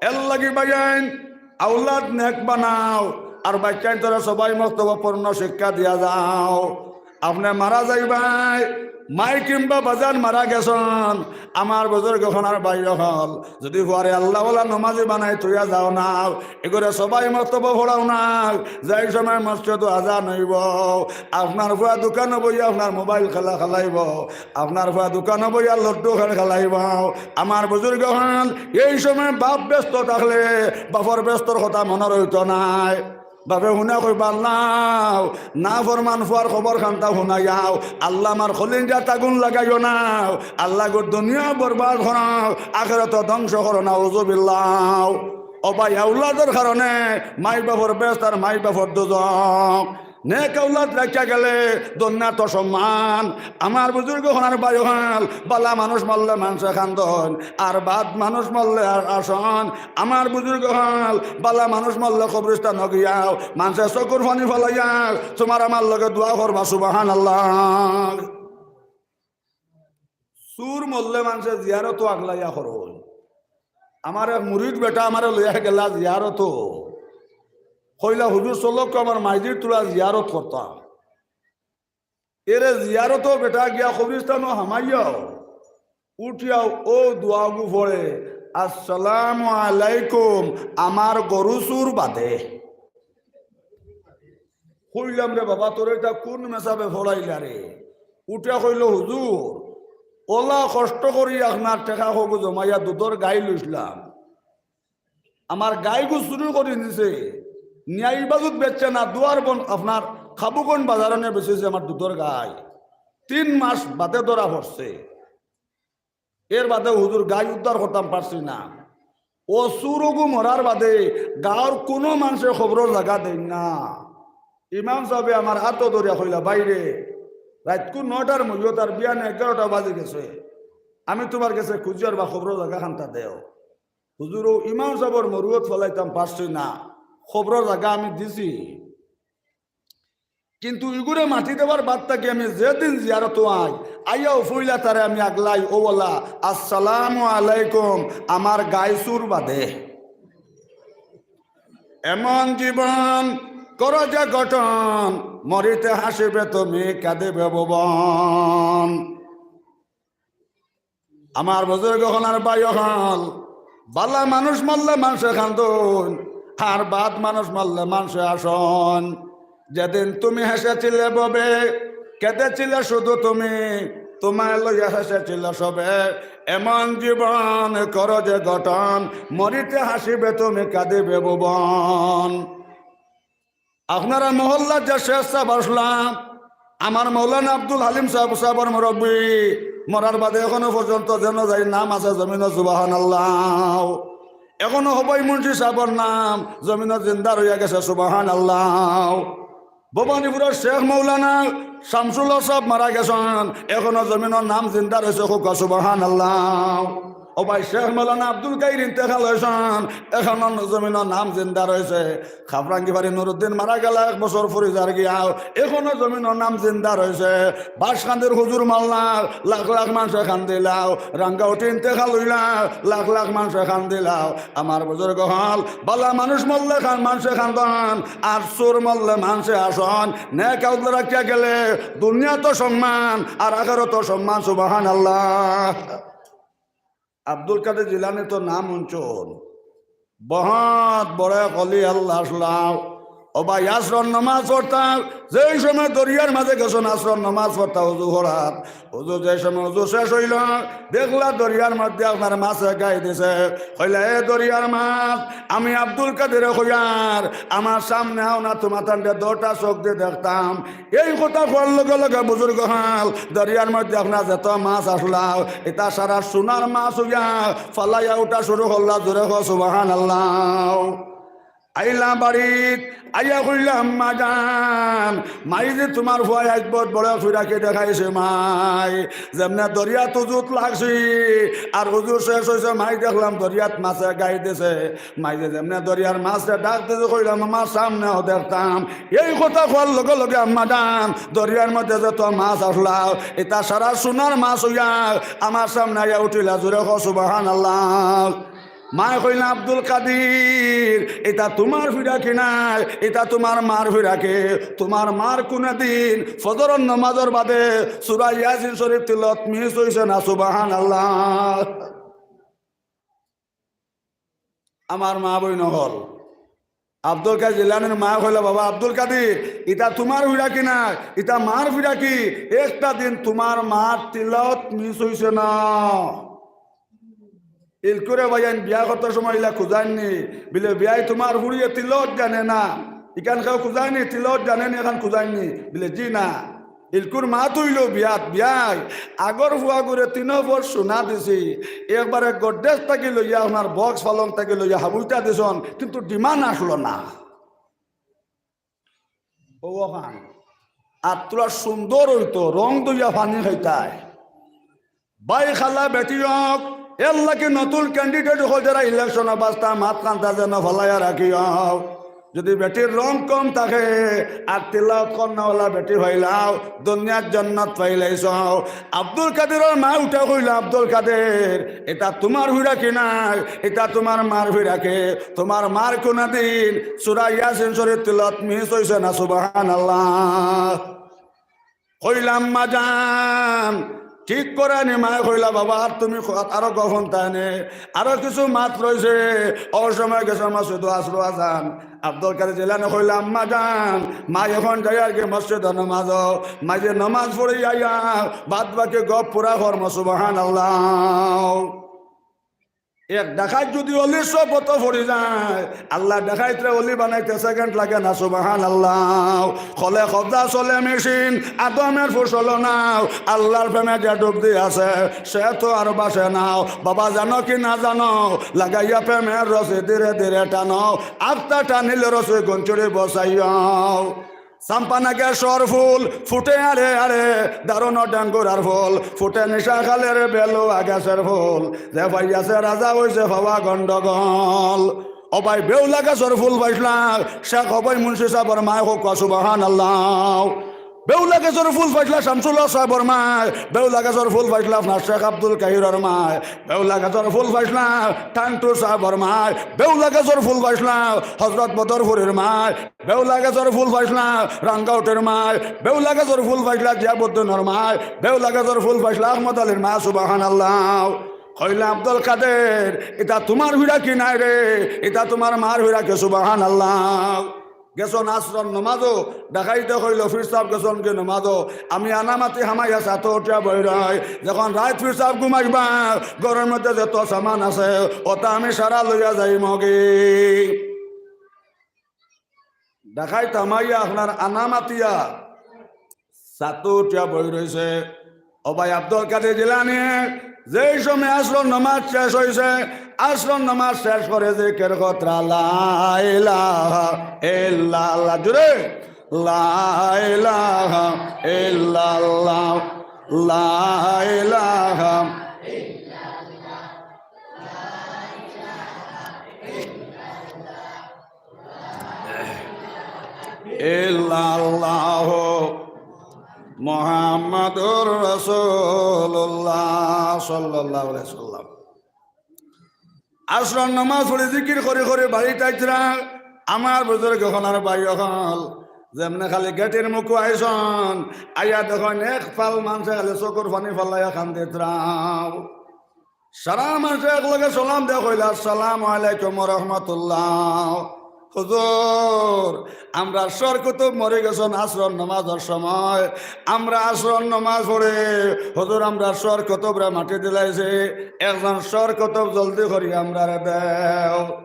এর লাগি ভাইয়াইন, আওলাদ নেক বানাও, আর বাচ্চাইন্তরে সবাই মক্তবো পূর্ণ শিক্ষা দিয়া যাও। আপনে মারা যাইবায়, মাই কিংবা বাজান মারা গেছইন, আমার বুজুর্গ অকল আর ভাই অকল, যুদি ফুয়ারে আল্লাহওয়ালা নমাজি বানাই থইয়া যাও না, এগুরে সবাই মক্তবো পড়াও না, যাই সময় মসজিদো আজান অইবো, আপনার ফুয়া দোকানো বইয়া আপনার মোবাইল খেলা খেলাইবো, আপনার ফুয়া দোকানো বইয়া লুডু খেল খেলাইবো। আমার বুজুর্গ অকল, এই সময় বাপ ব্যস্ত থাকলে বাপর ব্যস্তর কথা মনো রইতো নায়। বাপে হুনা কইবা, "আল্লাহ, নাফরমান ফুয়ার খবর খান্তা হুনাইয়াও, আল্লাহ আমার কলিজাত আগুন লাগাইও না, আল্লাহ গো দুনিয়া বরবাদ করো, আখেরাত ধ্বংস করো, নাউজুবিল্লাহ।" ও ভাই, আওলাদর কারণে মাই বাপর বেহেস্ত আর মাই বাপর দুজখ। নেক আওলাদ রাখিয়া গেলে দুনিয়াত সম্মান। আমার বুজুর্গ অকল আর ভাই অকল, বালা মানুষ মরলে মানষে কান্দইন, আর বাদ মানুষ মরলে আর হাসইন। আমার বুজুর্গ অকল, বালা মানুষ মরলে কবরস্থানো গিয়াও মানষে চকুর পানি ফালাইয়া তুমার আমার লগে দোয়া করবা, সুবহানাল্লাহ। চুর মরলে মানষে জিয়ারতো আগলাইয়া করইন। আমার এক মুরিদ বেটা আমারে লইয়া গেলা জিয়ারতো। কইলা, "হুজুর চলউক্কা, আমার মাইজির তুলা জিয়ারত করতাম।" এরে জিয়ারতো বেটা গিয়া কবরস্থানো হামাইয়াও, উঠিয়াও অউ দোয়াগু পড়ে, "আসসালামু আলাইকুম, আমার গরু চুর বাদে।" কইলাম, "রে বাবা, তোরে ইটা কুন মেসাবে পড়াইলা রে?" উঠিয়া কইলো, "হুজুর, অলা কষ্ট করি আপনার টেকা হগু জমাইয়া দুধর গাই লইছলাম, আমার গাইগু চুরি করি নিছে, নিয়া ইবাজুত বেচছে না, দুয়ার বন আপনার খাবুগঞ্জ বাজারো নিয়া বেচিছে আমার দুধর গাই। তিন মাস বাদে ধরা পড়ছে, এর বাদে হুজুর গাই উদ্ধার করতাম পারছি না।" অউ চুরগু মরার বাদে গাঁওর কুনু মানষে কবরর জাগা দেইন না। ইমাম সাবে আমার আতো ধরিয়া কইলা, "ভাইরে, রাইতকু নয়টার মইধ্যে তার বিয়ানে এগারোটা বাজি গেছে, আমি তুমার গেছে খুজিয়ার বা কবরর জাগা খান্তা দেও।" হুজুর, অউ ইমাম সাবর মরুয়ত ফালাইতাম পারছি না, কবরর জাগা আমি দিছি। কিন্তু ইগুরে মাটি দেওয়ার বাদ থাকি আমি যেদিন জিয়ারতো আই, আইয়াও পইলা তারে আমি আগলাই, অউ অলা, "আসসালামু আলাইকুম, আমার গাই চুর বাদে।" এমন জীবন করো যে গঠন, মরিতে হাসিবে তুমি, কাঁদিবে ভুবন। আমার বুজুর্গ অকল আর ভাই অকল, বালা মানুষ মরলে মানষে কান্দইন, আর বাদ মানুষ মরলে মানষে হাসইন। যেদিন তুমি হেসেছিলে ভবে, কেঁদেছিলে শুধু তুমি, তুমায় লইয়া হেসেছিল সবে। এমন জীবন করো যে গঠন, মরিতে হাসিবে তুমি, কাঁদিবে ভুবন। আপনারা মহল্লাত যে শেখ সাব আছলা, আমার মৌলানা আব্দুল হালিম সাব, সাবর মুরব্বি, মরার বাদে এখনো পর্যন্ত যেনো যাই নাম আছে জমিনো, সুবহানাল্লাহ। এখনো হবই মুন্সি সাবর নাম জমিনো জিন্দা রইয়া গেছে, সুবহানাল্লাহ। ভবানীপুরর শেখ মৌলানা শামসুল হক সাব মারা গেছইন, এখনো জমিনো নাম জিন্দা রইছে, কউক্কা সুবহানাল্লাহ। ও ভাই, শেখ মৌলানা আব্দুল কাদির ইন্তেকাল অইছইন, এখনো জমিনো নাম জিন্দা রইছে। খাফরাঙ্গি বাড়ি নুরুদ্দিন মারা গেলা, এক বছর ফুরি যার গিয়াও, এখনো জমিনো নাম জিন্দা রইছে। বাঁশকান্দির হুজুর মরলা, লাখ লাখ মানষে কান্দিলাও। রাঙ্গাউটি ইন্তেকাল অইলা, লাখ লাখ মানষে কান্দিলাও। আমার বুজুর্গ অকল, বালা মানুষ মরলে কান-, মানষে কান্দইন, আর চুর মরলে মানষে হাসইন। নেক আওলাদ রাখিয়া গেলে দুনিয়াত সম্মান আর আখেরাত সম্মান। সুবহানাল্লাহ। আব্দুল কাদের জিলানী তো নাম হুনছইন, বহুত বড় অলি আল্লাহ আছলা। ও ভাই, আসরর নমাজ পড়তা, যেই সময় দরিয়ার মাঝে গেছইন আসরর নমাজ পড়তা, উজু করাত, উজু যে সময় উজু শেষ অইলো, দেখলা দরিয়ার মধ্যে আপনার মাছে গাই দিছে। কইলা, "এ দরিয়ার মাছ, আমি আব্দুল কাদিরে কইয়ার, আমার সামনে আও না, তুমাতানরে দুইটা চউখ দি দেখতাম।" এই কথা কওয়ার লগে লগে বুজুর্গ অকল, দরিয়ার মধ্যে আপনার যত মাছ আছলা, ইতা সারা সোনার মাছ অইয়া ফালাইয়া উঠা শুরু করলা। জোরে কও সুবহানাল্লাহ। আইলা বাড়িত, আইয়া কইলা, "আম্মা জান, মাই যে তুমার ফুয়ায় আইজ বউত বড় ফিরাকি দেখাইছে মাই। যেমনে দরিয়াত উজুত লাগছি, আর উজু শেষ অইছে, মাই দেখলাম দরিয়াত মাছে গাই দিছে। মাই যে যেমনে দরিয়ার মাছরে ডাক দিছে, কইলাম, 'আমার সামনে আও দেখতাম।'" এই কথা কওয়ার লগে লগে আম্মা জান, দরিয়ার মধ্যে যত মাছ আছলা, ইতা সারা সোনার মাছ অইয়া আমার সামনে আইয়া উঠিলা। জোরে কও সুবহানাল্লাহ। মায় কইলা, "আব্দুল কাদির, ইতা তুমার ফিরাকি নায়, ইতা তুমার মার ফিরাকি। তুমার মার কুনুদিন ফজরর নমাজর বাদে সূরা ইয়াসিন শরীফ তিলাওয়াত মিস অইছে না।" সুবহানাল্লাহ। আমার মা বইন অকল, আব্দুল কাদির জিলানীর মায় কইলা, "বাবা আব্দুল কাদির, ইতা তুমার ফিরাকি নায়, ইতা মার ফিরাকি। একটা দিন তুমার মার তিলাওয়াত মিস অইছে না।" ইলকুরে ভাইয়াইন বিয়া করতে সময় ইলা খুজাইননি, বিলে, "বিয়াই, তুমার ফুড়িয়ে তিলাওয়াত জানে না, ইখান কেউ খুজাইননি, তিলাওয়াত জানে নি, ইখান খুজাইননি?" বিলে, "জি না।" ইলকুর মাত অইলো, "বিয়াত, বিয়াই, আগর ফুয়াগুরে তিনো পর সোনা দিছি, একবারে গড্রেজ থাকি লইয়া, আপনার বক্স পালং থাকি লইয়া হাবুইটা দিছন, কিন্তু ডিমান্ড আসলো না।" অউ অখান। আর তুলা সুন্দর অইতো, রং দইয়া পানি খাইতায়। ভাই খালা বেটি অক, এরলাগি নতুন ক্যান্ডিডেট অকল যেরা ইলেকশনো বাস্তা, মাত কান্তা যেন ফালাইয়া রাখিও। যদি বেটির রং কম থাকে, আর তিলাওয়াত করনেওয়ালা বেটি পাইলাও, দুনিয়ার জন্নত পাইলাইছো। আব্দুল কাদিরর মায় উঠা কইলা, "আব্দুল কাদির, ইতা তুমার ফিরাকি নায়, ইতা তুমার মার ফিরাকি। তুমার মার কুনুদিন সূরা ইয়াসিন শরীফ তিলাওয়াত মিস অইছে না।" সুবহানাল্লাহ। কইলা, "আম্মা জান, ঠিক করানি?" মায় কইলা, "বাবা, আর তুমি ক-, আরো গফন তানে, আরো কিছু মাত রইছে।" অউ সময় গেছে মসজিদো আসরো আজান। আব্দুল কাদির জিলানী কইলা, "আম্মা জান, মায় অখন যাইয়ার গি মসজিদো নমাজো, মায় যে নমাজ পড়ি আইয়া বাদ বাকি গপ পুরা করমু।" সুবহানাল্লাহ। এক ডাকাইত যদি অলির সহবতো পড়ি যায়, আল্লায় ডাকাইতরে অলি বানাইতে সেকেন্ড লাগে না। সুবহানাল্লাহ। কলে কবজা চলে মেশিন, আদমের ফসল নাও, আল্লার প্রেমে যে ডুব দি আছে, সে তো আর বাঁচে নাও। বাবা জানো কি না জানো, লাগাইয়া প্রেমের রশি ধীরে ধীরে টানো, আত্মা টানিলে রশি গঞ্চুরি বসাইও। চাম্পানা গাছর ফুল ফুটে আড়ে আড়ে, দারুণ ডাঙ্গুরার ফুল ফুটে নিশা খালের বেলুয়া গাছর ফুল। যে পাইয়াছে রাজা অইছে পাওয়া গন্ডগোল। ও ভাই, বেউলা গাছর ফুল পাইছলা, শেখ অভয় মুন্সি সাবর মায় কউক্কা সুবহানাল্লাহ। বেউলা গাছর ফুল পাইছলা শামসুল হক সাবর মায়, বেউলা গাছর ফুল পাইছলা আপনার শেখ আব্দুল কাহিরর মায়, বেউলা গাছর ফুল পাইছলা টান্টু সাবর মায়, বেউলা গাছর ফুল পাইছলা হজরত বদরপুরির মায়, বেউলা গাছর ফুল পাইছলা রাঙ্গাউটের মায়, বেউলা গাছর ফুল পাইছলা জিয়াবুদ্দিনর মায়, বেউলা গাছর ফুল পাইছলা আহমদ আলীর মায়। সুবহানাল্লাহ। কইলা, "আব্দুল কাদির, ইতা তুমার ফিরাকি নায় রে, ইতা তুমার মার ফিরাকি।" সুবহানাল্লাহ। গেছন আসরর নমাজো, ডাকাইতে কইলো, "পীর সাব গেছন গি নমাজো, আমি আনামাতি হামাইয়া ছাতো উঠিয়া বই রই। যখন রাইত পীর সাব ঘুমাইবা, ঘরর মধ্যে যত সামান আছে, অতা আমি সারা লইয়া যাইমুগি।" ডাকাইত হামাইয়া আপনার আনামাতিয়া ছাতো উঠিয়া বই রইছে। ও ভাই আব্দুল কাদির জিলানী, যেই সময় আসরর নমাজ শেষ অইছে, আসরর নমাজ শেষ করি জিকির কররা, লা ইলাহা ইল্লাল্লাহ, জোরে, লা ইলাহা ইল্লাল্লাহ, লা ইলাহা ইল্লাল্লাহু মুহাম্মাদুর রাসূলুল্লাহ সাল্লাল্লাহু আলাইহি ওয়াসাল্লাম। আসরর নমাজ পড়ি জিকির করি করি বাড়িত আইতরা। আমার বুজুর্গ অকল আর ভাই অকল, যেমনে খালি গেটর মুখো আইছন, আইয়া দেখইন এক ফাল মানষে খালি চকুর পানি ফালাইয়া কান্দিতরা। সারা মানষে একলগে সালাম দিয়া কইলা, "আসসালামু আলাইকুম ওয়া রাহমাতুল্লাহ।" হুজুর, আমরার সর কুতুব মরি গেছন আসরর নমাজর সময়। আমরা আসরর নমাজ পড়ি, হুজুর, আমরার সর কুতুবরে মাটি দিলাইছি। একজন সর কুতুব জলদি করি আমরারে দেও।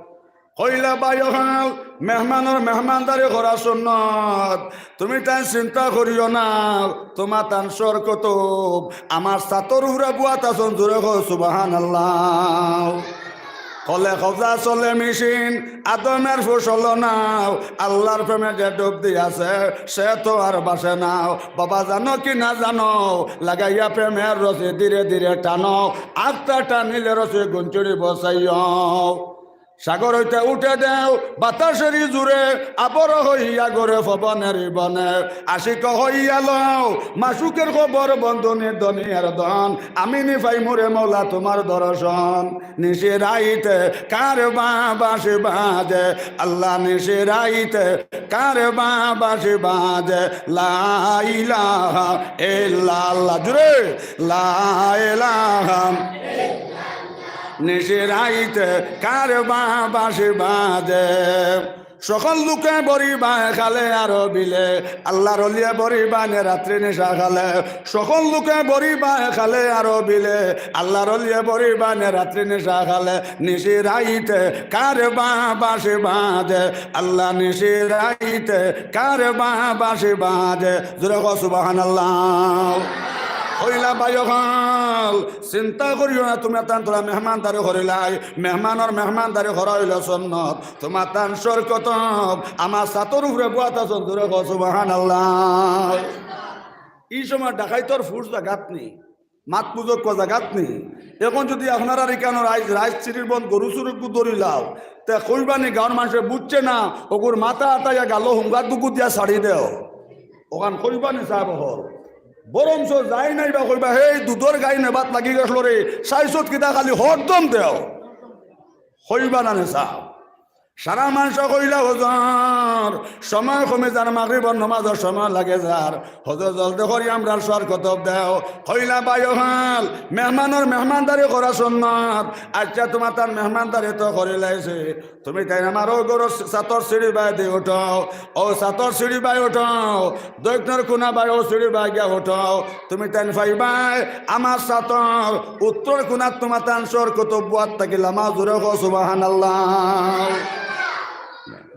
কইলা, "ভাই অকল, মেহমানর মেহমানদারি করা সুন্নত। তুমি তাইন চিন্তা করিও না, তুমার তান সর কুতুব আমার ছাতর উপরে বওয়াত আছন।" জোরে কও সুবহানাল্লাহ। কলে কবজা চলে মেশিন, আদমের ফসল নাও, আল্লার প্রেমে যে ডুব দি আছে, সে তো আর বাঁচে নাও। বাবা জানো কি না জানো, লাগাইয়া প্রেমের রশি ধীরে ধীরে টানো, আত্মা টানিলে রশি গঞ্চুরি বসাইও। সাগর হইতে উঠে দেও বাতাসেরই জুরে, আবর হইয়া ঘুরে পবনেরই বনে। আশিক হইয়া লও মাশুকের খবর, বন্ধু নিদনিয়ার ধন। আমি নি পাইমুরে মৌলা তোমার দর্শন। নিশি রাইতে কার বা বাঁশি বাজে, আল্লাহ নিশি রাইতে কার বা বাঁশি বাজে। লা ইলাহা ইল্লাল্লাহ, জুরে লা ইলাহা। নিশি রাইতে কার বা বাঁশি বাজে। সকল লোকে বরিবায় খালে আর বিলে, আল্লাহর অলিয়ে বরিবানে রাত্রি নিশা খালে। সকল লোকে বরিবায় খালে আর বিলে, আল্লাহর অলিয়ে বরিবানে রাত্রি নিশা খালে। নিশি রাইতে কার বা বাঁশি বাজে, আল্লাহ নিশি রাইতে কার বা বাঁশি বাজে। জুরে কও সুবহানাল্লাহ। কইলা ভাই অকল, চিন্তা করিও না, তুমরা তান তোরা মেহমানদারি করিলাই, মেহমানর মেহমানদারি করা অইলো সুন্নত। তুমরা তান শরকত, আমার ছাতর উপরে বওয়াত আছইন, জুরে কও সুবহানাল্লাহ। ই সময় ডাকাইতর ফুস জাগাত নি, মাত বুঝো কো জাগাত নি। এখন যদি আপনারার ইকানোর আইজ রাইত চিরির বন্ধ গরু চুরুকু ধরিলাও, তে কইবানি গাঁওর মানষে বুঝছে না, অগুর মাথা আটাইয়া গালো হুঙ্গার দুগু দিয়া ছাড়ি দেও। অখান কইবানি সাব অকল। বরঞ্চ যাই নাই বা কইবা, "হেই দুধর গাই নেবাত লাগি গেছলো রে, চাইছত কিতা খালি হরদম দেও।" কইবা না নে সাব। সারা মানষে কইলা, "হুজুর, সময় কমি যার, মাগরিবর নমাজর সময় লাগে যার, হুজুর জলদি করি আমরার শরকত দেও।" কইলা, "ভাই অকল, মেহমানর মেহমানদারি করা সুন্নত। আচ্ছা, তুমরা তান মেহমানদারি তো করিলাইছি, তুমি তাইন আমার অউ ঘরর ছাতর সিঁড়ি বায় দি উঠো, অউ ছাতর সিঁড়ি বায় উঠো, দক্ষিণর কোনা বায় অউ সিঁড়ি বায় গিয়া উঠো, তুমি তাইন পাইবায় আমার ছাতর উত্তর কোনাত তুমরা তান শরকত বওয়াত থাকিলাম।" জুরে কও সুবহানাল্লাহ।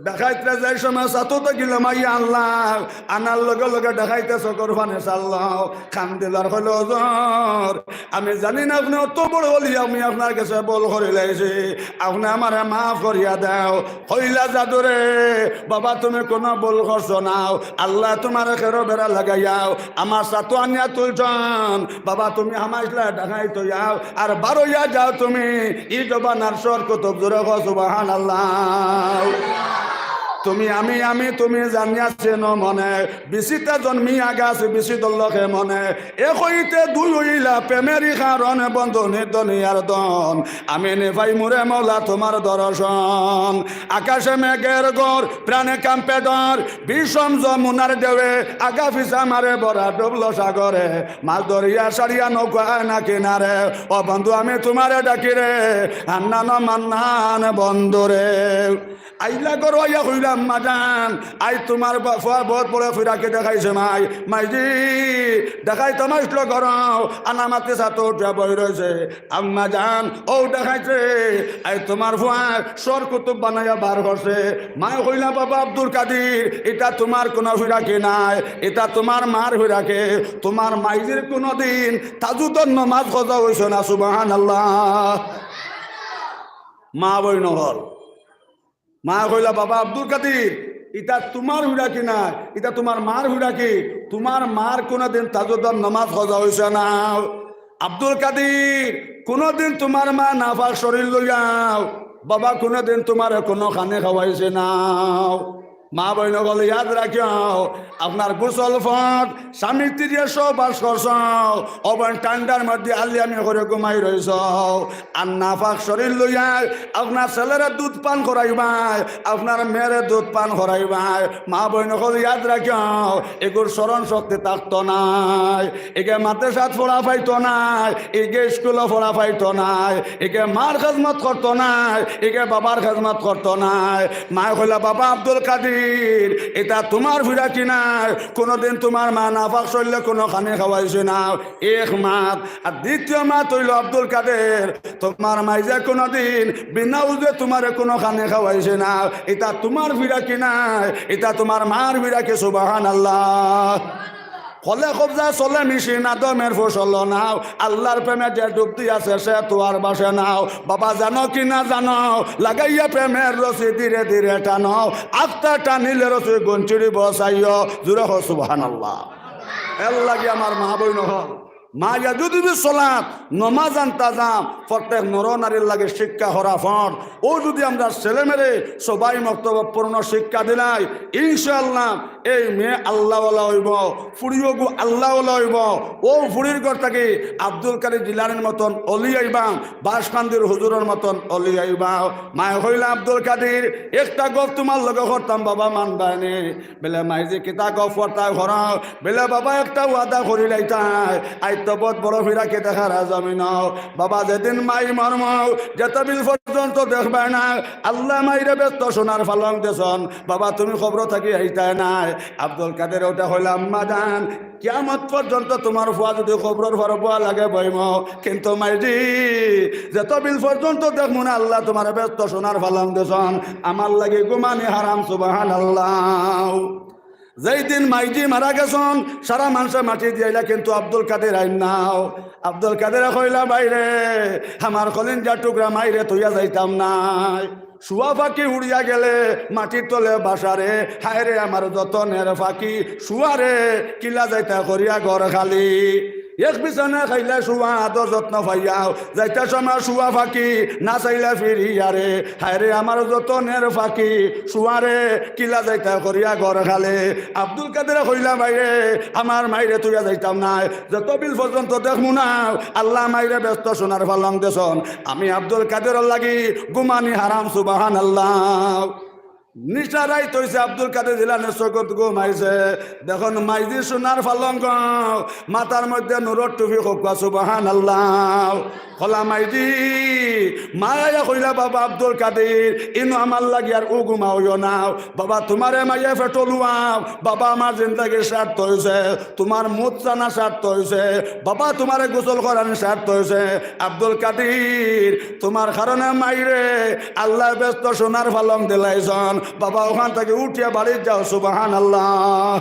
ডাকাইতরা যে সময় ছাতো থাকিলাম, ইয়া আল্লাহ, আনার লগে লগে ডাকাইতে চকুর পানি ছাড়লো, কান্দিল আর কইলো, "হুজুর, আমি জানি না আপনে অত বড় অলি, আমি আপনার গেছে ভুল করিলাইছি, আপনে আমারে মাফ করিয়া দেও।" কইলা, "জাদুরে, বাবা তুমি কুনু ভুল করছো নাও, আল্লায় তুমারে খেরো বেড়া লাগাইয়াও আমার ছাতো আনিয়া তুলছইন, বাবা তুমি হামাইছলা ডাকাইত অইয়াও, আর বারইয়া যাও তুমি ই জমানার শরকত।" জুরে কও সুবহানাল্লাহ। তুমি আমি, আমি তুমি জানিয়া চেনো মনে, বিচিতা জন্মিয়া গাছ বিচি ধরলো কে মনে। এক হইতে দুই হইলা প্রেমেরই কারণ, বন্ধু নিদনিয়ার ধন। আমি নি পাইমুরে মৌলা তুমার দর্শন। আকাশে মেঘের ঘর, প্রাণে কাম্পে ডর, বিষম যমুনার ঢেউয়ে আগা পিছা মারে ভরা ডুবলো সাগরে। মাছ ধরিয়া সারিয়া নৌকা আনা কিনারে, ও বন্ধু আমি তুমারে ডাকি রে, হান্নান মান্নান বন্ধুরে। আইলা ঘরো আইয়া কইলা, "আম্মা জান, আইজ তুমার বা-, ফুয়া বউত বড় ফিরাকি দেখাইছে মাই।" মাইজি, ডাকাইত হামাইছলো ঘরো, আনামাতি ছাতো উঠিয়া বই রইছে। "আম্মা জান, অউ ডাকাইতে আইজ তুমার ফুয়ায় শরকত বানাইয়া বার করছে।" মায় কইলা, "বাবা আব্দুল কাদির, ইটা তুমার কুনু ফিরাকি নায়, ইটা তুমার মার ফিরাকি। তুমার মাইজির কুনুদিন তাহাজ্জুদর নমাজ কাজা অইছে না।" সুবহানাল্লাহ। মা বইন অকল, মায় কইলা, "বাবা আব্দুল কাদির, ইটা তুমার ফিরাকি নায়, ইটা তুমার মার ফিরাকি। তুমার মার কুনুদিন তাহাজ্জুদর নমাজ কাজা অইছে না। আব্দুল কাদির, কুনুদিন তুমার মা নাপাক শরীর লইয়াও, বাবা কুনুদিন তুমারে কুনু খানি খাওয়াইছে না।" মা বইন অকল ইয়াদ রাখিও, আপনার গোসল ফরজ, স্বামী স্ত্রীয়ে সহবাস করছো, অবন ঠান্ডার মধ্যে আলিয়ামি করি ঘুমাই রইছো, আর নাপাক শরীর লইয়া আপনার ছেলেরে দুধ পান করাইবায়, আপনার মেয়েরে দুধ পান করাইবায়। মা বইন অকল ইয়াদ রাখিও, এগুর স্মরণ শক্তি থাকতো নায়, এগে মাদ্রাসাত পড়া পাইতো নায়, এগে স্কুলো পড়া পাইতো নায়, এগে মার খেজমত করতো নায়, এগে বাবার খেজমত করতো নায়। মায় কইলা, "বাবা আব্দুল কাদির, ইটা তুমার ফিরাকি নায়, কুনুদিন তুমার মা নাপাক শরীরে কুনু খানি খাওয়াইছে না।" এক মাত। আর দ্বিতীয় মাত অইলো, "আব্দুল কাদির, তুমার মাইজে কুনুদিন বিনা উজুয়ে তুমারে কুনু খানি খাওয়াইছে না, ইটা তুমার ফিরাকি নায়, ইটা তুমার মার ফিরাকি।" সুবহানাল্লাহ। কলে কবজা চলে মেশিন, আদমের ফসল নাও। আল্লাহর প্রেমে যে ডুব দিয়াছে, সে তো আর ভাসে নাও। বাবা, জানো কি না জানো, লাগাইয়া প্রেমের রশি ধীরে ধীরে টানো। আস্তা টানিলে রশি গুঞ্চুরি বসাইও। জুরে কও সুবহানাল্লাহ। এর লাগি আমার মা বইন অকল, মা ইয়াজুদু বিস সলাত, নমাজ আন্তাজাম, প্রত্যেক নর নারীর লাগি শিক্ষা করা ফরজ। অউ যুদি আমরা ছেলে মেয়েরে সবাই মক্তব পূর্ণ শিক্ষা দিলাই, ইনশাআল্লাহ এই মেয়ে আল্লাহওয়ালা অইবো, ফুড়িওগু আল্লাহওয়ালা অইবো। অউ ফুড়ির ঘর থাকি আব্দুল কাদির জিলানীর মতন অলি আইবা, বাসকান্দির হুজুরর মতন অলি আইবা। মায়ে কইলা, "আব্দুল কাদির, একটা গফ তুমার লগে করতাম বাবা, মানবায়নি?" বেলে, "মাইজি কিতা গফ করতায় করো?" বেলে, "বাবা, একটা ওয়াদা করিলাইতায়, আইজ তো বউত বড় ফিরাকি দেখার জমিনো। বাবা, যেদিন মাই মরমু, যেতবিল পর্যন্ত দেখবায় না, আল্লায় মাইরে বেস্তো সোনার পালং দেছন। বাবা, তুমি কবর থাকি আইতায় নায়।" আব্দুল কাদির উঠি কইলা, "আম্মা জান, কিয়ামত পর্যন্ত তুমার ফুয়া যুদি কবরর পারো বওয়া লাগে বইমু, কিন্তু মাইজি, যেতবিল পর্যন্ত দেখমু না আল্লায় তুমারে বেস্তো সোনার পালং দেছন, আমার লাগি ঘুমানি হারাম।" সুবহানাল্লাহ। যেই দিন মাইজি মারা গেছন, সারা মানষে মাটি দিয়াইলা, কিন্তু আব্দুল কাদির আইন নাও। আব্দুল কাদিরে কইলা, "ভাইরে, আমার কলিজার টুকরা মাইরে থইয়া যাইতাম নায়। শুয়া পাখি উড়িয়া গেলে মাটির তলে বাসারে, হায়রে আমার যতনের পাখি, শুয়ারে, কিলা যাইতা করিয়া ঘর খালি। এক বিছানা খাইলা শুয়া, আদর যত্ন পাইয়াও, যাইতা সময় শুয়া পাখি, না চাইলা ফিরিয়ারে, হায়রে আমার যতনের পাখি, শুয়ারে, কিলা যাইতা করিয়া ঘর খালি।" আব্দুল কাদিরে কইলা, "ভাইরে, আমার মাইরে থইয়া যাইতাম নায়, যেতবিল পর্যন্ত দেখমু না আল্লায় মাইরে বেস্তো সোনার পালং দেছন, আমি আব্দুল কাদিরর লাগি ঘুমানি হারাম।" সুবহানাল্লাহ। নিশা রাইত অইছে, আব্দুল কাদির জিলানীর চকুত ঘুম আইছে। দেখইন মাইজি সোনার পালং, মাথার মধ্যে নূরর টুপি, কউক্কা সুবহানাল্লাহ। কইলা, "মাইজি।" মায় আইয়া কইলা, "বাবা আব্দুল কাদির, ইনো আমার লাগি আর উগুমা অইও না। বাবা, তুমারে মাইয়ে পেটো লুয়াও। বাবা, আমার জিন্দেগির স্বার্থ অইছে, তুমার মুত চানা স্বার্থ অইছে। বাবা, তুমারে গোসল করানি স্বার্থ অইছে। আব্দুল কাদির, তুমার কারণে মাইরে আল্লায় বেস্তো সোনার পালং দিলাইছন। বাবা, অখান থাকি উঠিয়া বাড়িত যাও।" সুবহানাল্লাহ।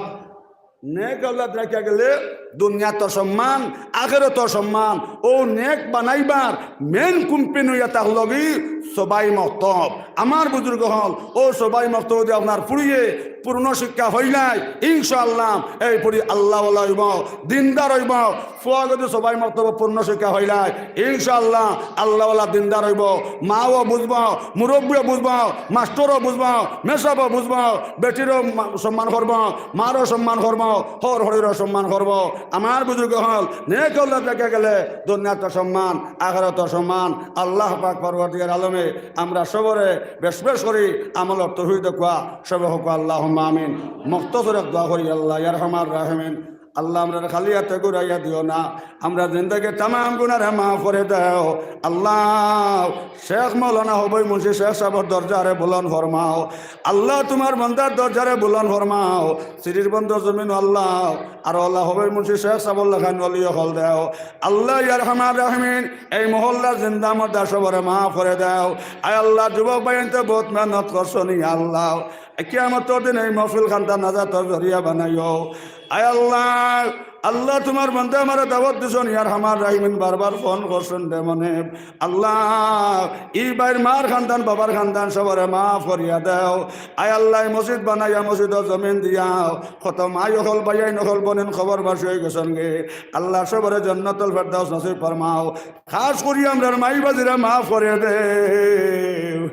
নেক আওলাদ রাখিয়া গেলে দুনিয়াত সম্মান, আখেরাত সম্মান। অউ নেক বানাইবার মেইন কুম্পিন অইয়া থাকলো গি সবাই মক্তব। আমার বুজুর্গ অকল, অউ সবাই মক্তব যুদি আপনার ফুড়িয়ে পূর্ণ শিক্ষা পাইলায়, ইনশাআল্লাহ এই ফুড়ি আল্লাহওয়ালা অইবো, দিনদার অইবো। ফুয়া যুদি সবাই মক্তব পূর্ণ শিক্ষা পাইলায়, ইনশাআল্লাহ আল্লাহওয়ালা দিনদার অইবো। মাও বুজবো, মুরব্বিও বুজবো, মাস্টরও বুজবো, মেসাবও বুজবো, বেটিরও মা-, সম্মান করবো, মারও সম্মান করবো, হউর হড়িরও সম্মান করবো। আমার বুজুর্গ অকল, নেক আওলাদ রাখিয়া গেলে দুনিয়াত সম্মান, আখেরাত সম্মান। আল্লাহ পাক পরওয়ারদিগার আলমে আমরা সবরে বেশ বেশ করি আমলর তৌফিক দেউক্কা, সবে কউক্কা আল্লাহুম্মা আমিন। মুখতাসর এক দোয়া করি, আল্লাহ ইয়া আরহামার রাহিমিন, আল্লাহ, আমরারে খালি আতে ঘুরাইয়া দিও না। আমরার জিন্দেগির তামাম গুনারে মাফ করি দেও। আল্লাহ, শেখ মাওলানা হবই মুন্সি শেখ সাবর দরজারে বুলন্দ ফরমাও। আল্লাহ, তুমার বন্দার দরজারে বুলন্দ ফরমাও। সিরির বন্দর জমিন আল্লাহ, আর আল্লাহ হবই মুন্সি শেখ সাবর লাখান ওলি অকল দেও। আল্লাহ, ইয়া আরহামার রাহিমিন, এই মহল্লার জিন্দা মুর্দা সবরে মাফ করি দেও। আয় আল্লাহ, যুবক ভাইয়াইন্তে বউত মেহনত করছইন, ইয়া আল্লাহ, কিয়ামতর দিন এই মাহফিল খানরে নাজাতর জরিয়া বানাইও। আয় আল্লাহ, আল্লাহ, তুমার বন্দা আমারে দাওয়াত দিছইন, ইয়া আরহামার রাহিমিন, বারবার ফোন করছইন রে মনে। আল্লাহ, ই ভাইর মার খান্দান, বাবার খান্দান সবরে মাফ করিয়া দেও। আয় আল্লাহ, এই মসজিদ বানাইয়া মসজিদর জমিন দিয়া কত মাই অকল, ভাইয়াইন অকল, বইনাইন কবরবাসী অইগেছইন গি। আল্লাহ, সবরে জান্নাতুল ফেরদাউস নসিব ফরমাও। খাস করি আমরার মাই বাজিরে মাফ করি দেও।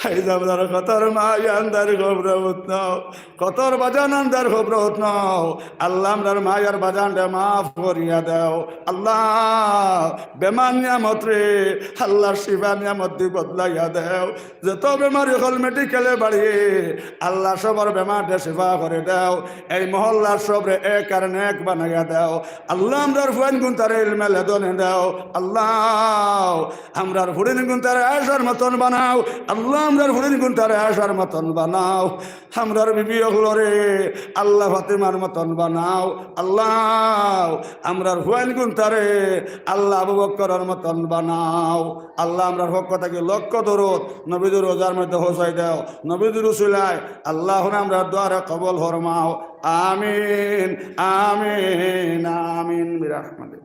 আইজ আমরার কতর মাই আন্দার কবরো উঠনো, কতর বাজান আন্দার কবরো উঠনো। আল্লাহ, আমরার মাই আর বাজানরে মাফ করিয়া দেও। আল্লাহ, বেমার নিয়ামতরে আল্লাহ শিফা নিয়ামতদি বদলাইয়া দেও। যত বেমারি অকল মেডিকেলে বাড়িয়ে, আল্লাহ সবর বেমাররে শিফা করি দেও। এই মহল্লার সবরে এক আর নেক বানাইয়া দেও। আল্লাহ, আমরার ফুয়াইন গুনতারে ইলমে লেদুনি দেও। আল্লাহ, আমরার ফুড়িন গুনতারে আয়েশার মতন বানাও। আল্লাহ, আমরার ফুড়িন গুনতারে আয়েশার মতন বানাও। আমরার বিবি অকলরে আল্লাহ ফাতিমার মতন বানাও। আল্লাহ, আমরার ফুয়াইন গুনতারে আল্লাহ আবু বক্করর মতন বানাও। আল্লাহ, আমরার পক্ষ থাকি লক্ষ দরুদ নবীজির রওজার মধ্যে পৌঁছাই দেও। নবীজির উসিলায় আল্লাহ, হুনে আমরার দোয়ারে কবুল ফরমাও। আমিন, আমিন, আমিন, বিরহমাতিকা।